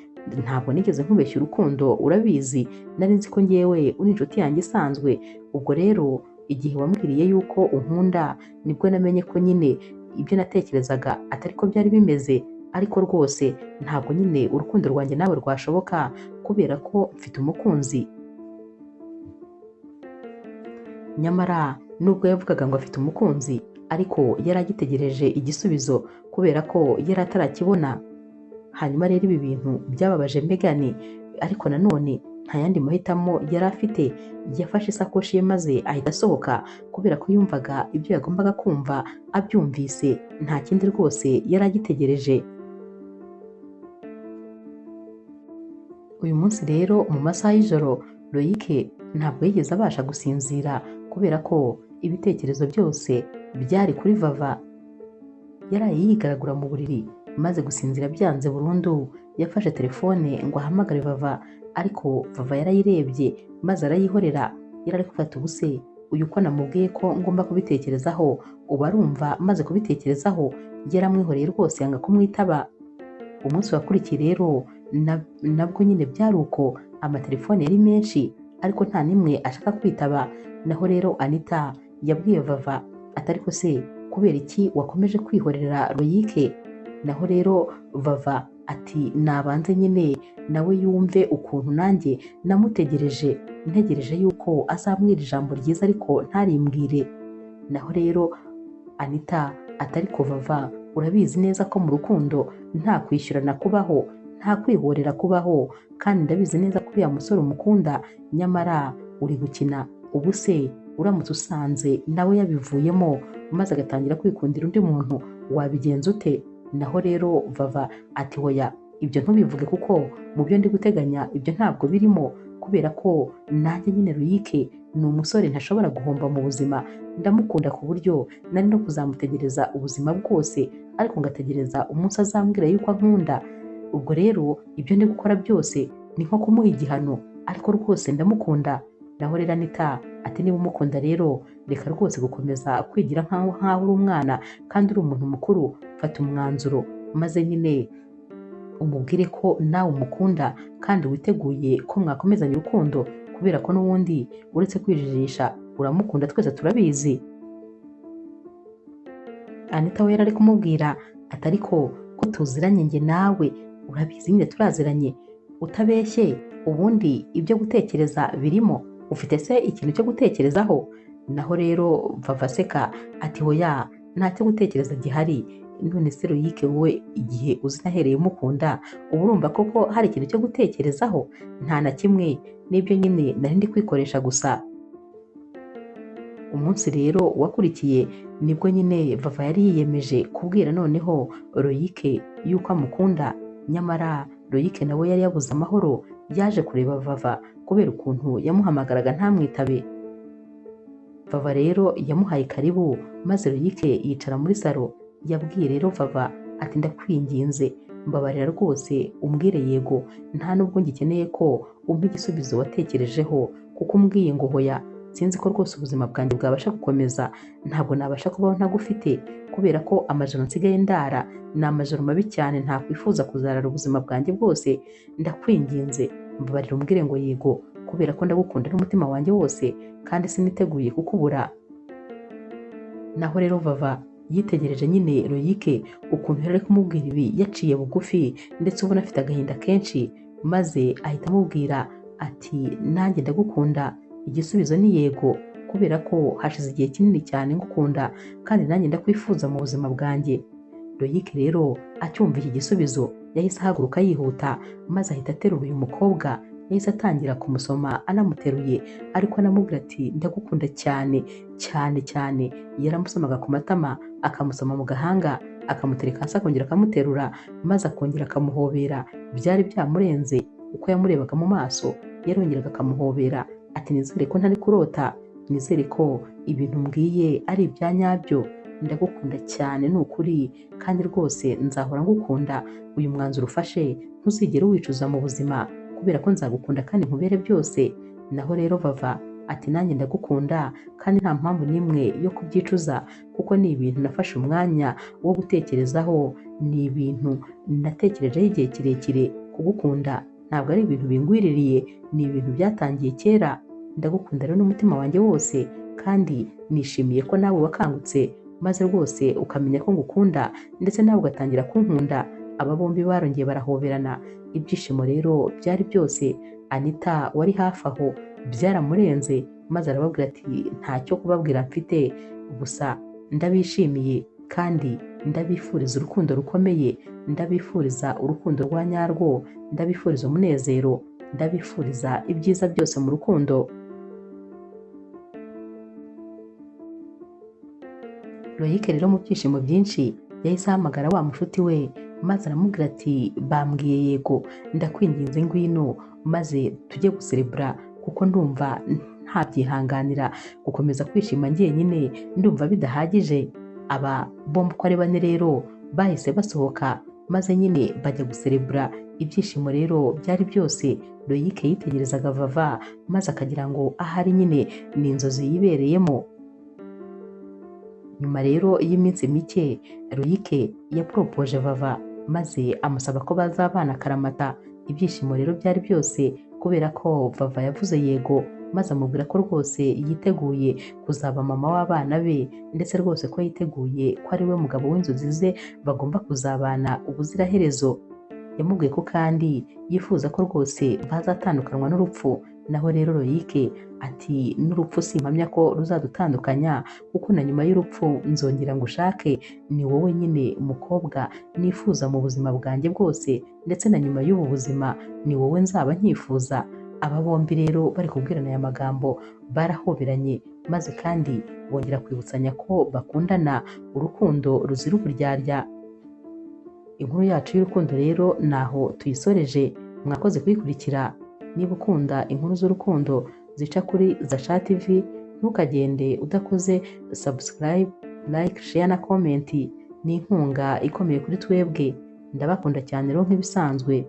ntabwo nigeze nkubeshya urukundo urabizi, nari nzi ko njyewe uri inshuti yanjye isanzwe, ubwo rero igihe wambwiriye yuko unkunda nibwo namenye ko nyine ibyo natekerezaga atari ko byari bimeze, ariko rwose ntabwo nyine urukundo rwanjye nawe rwashoboka kubera ko mfite umukunzi. Nyamara nubwo yavugaga ngo afite umukunzi, ariko yari agitegereje igisubizo kubera ko yari atarakibona. Hanyuma rero ibi bintu byababaje Megan, ariko nanone nta yandi mahitamo yari afite. Yafashe isakoshi ye maze ahita asohoka kubera ko yumvaga ibyo yagombaga kumva abyumvise, nta kindi rwose yari agitegereje. Uyu munsi rero mu masaha y'ijoro Loic ntabwo yigeze abasha gusinzira kubera ko ibitekerezo byose byari kuri Vava. Yaraye yigaragura mu buriri maze gusinzira byanze burundu. Yafashe telefone ngo ahamagare Vava, ariko Vava yarayirebye maze arayihorera. Yari ari gufata ubuse uyu ko namubwiye ko ngomba kubitekerezaho, ubu arumva maze kubitekerezaho. Yaramwihoreye rwose yanga kumwitaba. Umunsi wakurikiye rero nabwo nyine byari uko, amatelefone yari menshi ariko nta n'imwe ashaka kwitaba. Naho rero Anita yabwiye Vava ati ariko se kubera iki wakomeje kwihorera Loic? Naho rero Vava ati nabanze nyine nawe yumve ukuntu nanjye namutegereje, ntegereje yuko azambwira ijambo ryiza ariko ntarimbwire. Naho rero Anita ati ariko Vava urabizi neza ko mu rukundo nta kwishyurana kubaho, nta kwihorera kubaho, kandi ndabizi neza ko uriya musore umukunda, nyamara uri gukina. Ubu se uramutse usanze nawe yabivuyemo maze agatangira kwikundira undi muntu wabigenza ute? Naho rero Vava ati hoya ibyo ntubivuge kuko mu byo ndi guteganya ibyo ntabwo birimo, kubera ko nanjye nyine Loic ni umusore ntashobora guhomba mu buzima, ndamukunda ku buryo nari no kuzamutegereza ubuzima bwose, ariko ngategereza umunsi azambwira yuko ankunda. Ubwo rero ibyo ndi gukora byose ni nko kumuha igihano, ariko rwose ndamukunda. Naho rero Anita ati niba umukunda rero reka rwose gukomeza kwigira nkaho uri umwana kandi uri umuntu mukuru, fata umwanzuro maze nyine umubwire ko nawe umukunda kandi witeguye ko mwakomezanya urukundo, kubera ko n'ubundi uretse kwijijisha uramukunda twese turabizi. Anita we yari ari kumubwira ati ariko ko tuziranye njye nawe urabizi nyine turaziranye, utabeshye ubundi ibyo gutekereza birimo, ufite se ikintu cyo gutekerezaho? Naho rero Vava aseka ati hoya nta cyo gutekereza gihari, none se Loic wowe igihe uzi nahereye umukunda uba urumva koko hari ikintu cyo gutekerezaho? Nta na kimwe, n'ibyo nyine nari ndi kwikoresha gusa. Umunsi rero wakurikiye nibwo nyine Vava yari yiyemeje kubwira noneho Loic yuko amukunda, nyamara Loic nawe yari yabuze amahoro. Yaje kureba Vava kubera ukuntu yamuhamagaraga ntamwitabe. Vava rero yamuhaye karibu maze Loic yicara muri salo. Yabwiye rero Vava ati ndakwinginze mbabarira rwose umbwire yego, nta nubwo ngikeneye ko umpa igisubizo watekerejeho, kuko umbwiye ngo hoya sinzi ko rwose ubuzima bwanjye bwabasha gukomeza, ntabwo nabasha kubaho ntagufite, kubera ko amajoro nsigaye ndara ni amajoro mabi cyane, ntakwifuza kuzarara ubuzima bwanjye bwose. Ndakwinginze mbabarira umbwire ngo yego, kubera ko ndagukunda n'umutima wanjye wose kandi siniteguye kukubura. Naho rero Vava yitegereje nyine Loic ukuntu yari ari kumubwira ibi yaciye bugufi ndetse ubona afite agahinda kenshi, maze ahita amubwira ati nanjye ndagukunda, igisubizo ni yego, kubera ko hashize igihe kinini cyane ngukunda kandi nanjye ndakwifuza mu buzima bwanjye. Loic rero acyumva iki gisubizo yahise ahaguruka yihuta maze ahita aterura uyu mukobwa. Yahise atangira kumusoma anamuteruye, ariko anamubwira ati ndagukunda cyane cyane cyane. Yaramusomaga ku matama, akamusoma mu gahanga, akamutereka hasi akongera akamuterura maze akongera akamuhobera. Byari byamurenze uko yamurebaga mu maso, yarongeraga akamuhobera ati nizere ko ntari kurota, nizere ko ibintu mbwiye ari ibya nyabyo, ndagukunda cyane ni ukuri kandi rwose nzahora ngukunda. Uyu mwanzuro ufashe ntuzigere uwicuza mu buzima, kubera ko nzagukunda kandi nkubere byose. Naho rero Vava ati nanjye ndagukunda kandi nta mpamvu n'imwe yo kubyicuza, kuko ni ibintu nafashe umwanya wo gutekerezaho, ni ibintu natekerejeho igihe kirekire. Kugukunda ntabwo ari ibintu bingwiririye, ni ibintu byatangiye kera. Ndagukunda rero n'umutima wanjye wose kandi nishimiye ko nawe wakangutse maze rwose ukamenya ko ngukunda ndetse nawe ugatangira kunkunda. Aba bombi barongeye barahoberana, ibyishimo rero byari byose. Anita wari hafi aho byaramurenze, maze arababwira ati ntacyo kubabwira mfite, gusa ndabishimiye kandi ndabifuriza urukundo rukomeye, ndabifuriza urukundo rwa nyarwo, ndabifuriza umunezero, ndabifuriza ibyiza byose mu rukundo. Loic rero mu byishimo byinshi yahise ahamagara wa mushuti we, maze aramubwira ati bambwiye yego, ndakwinginze ngwino maze tujye guserebura, kuko ndumva ntabyihanganira gukomeza kwishima njyenyine, ndumva bidahagije. Aba bombi uko ari bane rero bahise basohoka, maze nyine bajya guserebura. Ibyishimo rero byari byose. Loic yitegerezaga Vava maze akagira ngo ahari nyine ni inzozi yibereyemo. Nyuma rero y'iminsi mike Loic yaporopoje Vava maze amusaba ko bazabana akaramata. Ibyishimo rero byari byose kubera ko Vava yavuze yego, maze amubwira ko rwose yiteguye kuzaba mama w'abana be, ndetse rwose ko yiteguye ko ari we mugabo w'inzozi ze bagomba kuzabana ubuziraherezo. Yamubwiye ko kandi yifuza ko rwose bazatandukanwa n'urupfu. Naho rero Loic ati n'urupfu simpamya ko ruzadutandukanya, kuko na nyuma y'urupfu nzongera ngushake, ni wowe nyine mukobwa nifuza mu buzima bwanjye bwose, ndetse na nyuma y'ubu buzima ni wowe nzaba nkifuza. Aba bombi rero bari kubwirana aya magambo barahoberanye, maze kandi bongera kwibutsanya ko bakundana urukundo ruzira uburyarya. Inkuru yacu y'urukundo rero naho tuyisoreje, mwakoze kuyikurikira. Niba ukunda inkuru z'urukundo zica kuri Zasha TV, ntukagende udakoze subscribe, like, share na comment. Ni inkunga ikomeye kuri twebwe. Ndabakunda cyane rero nk'ibisanzwe.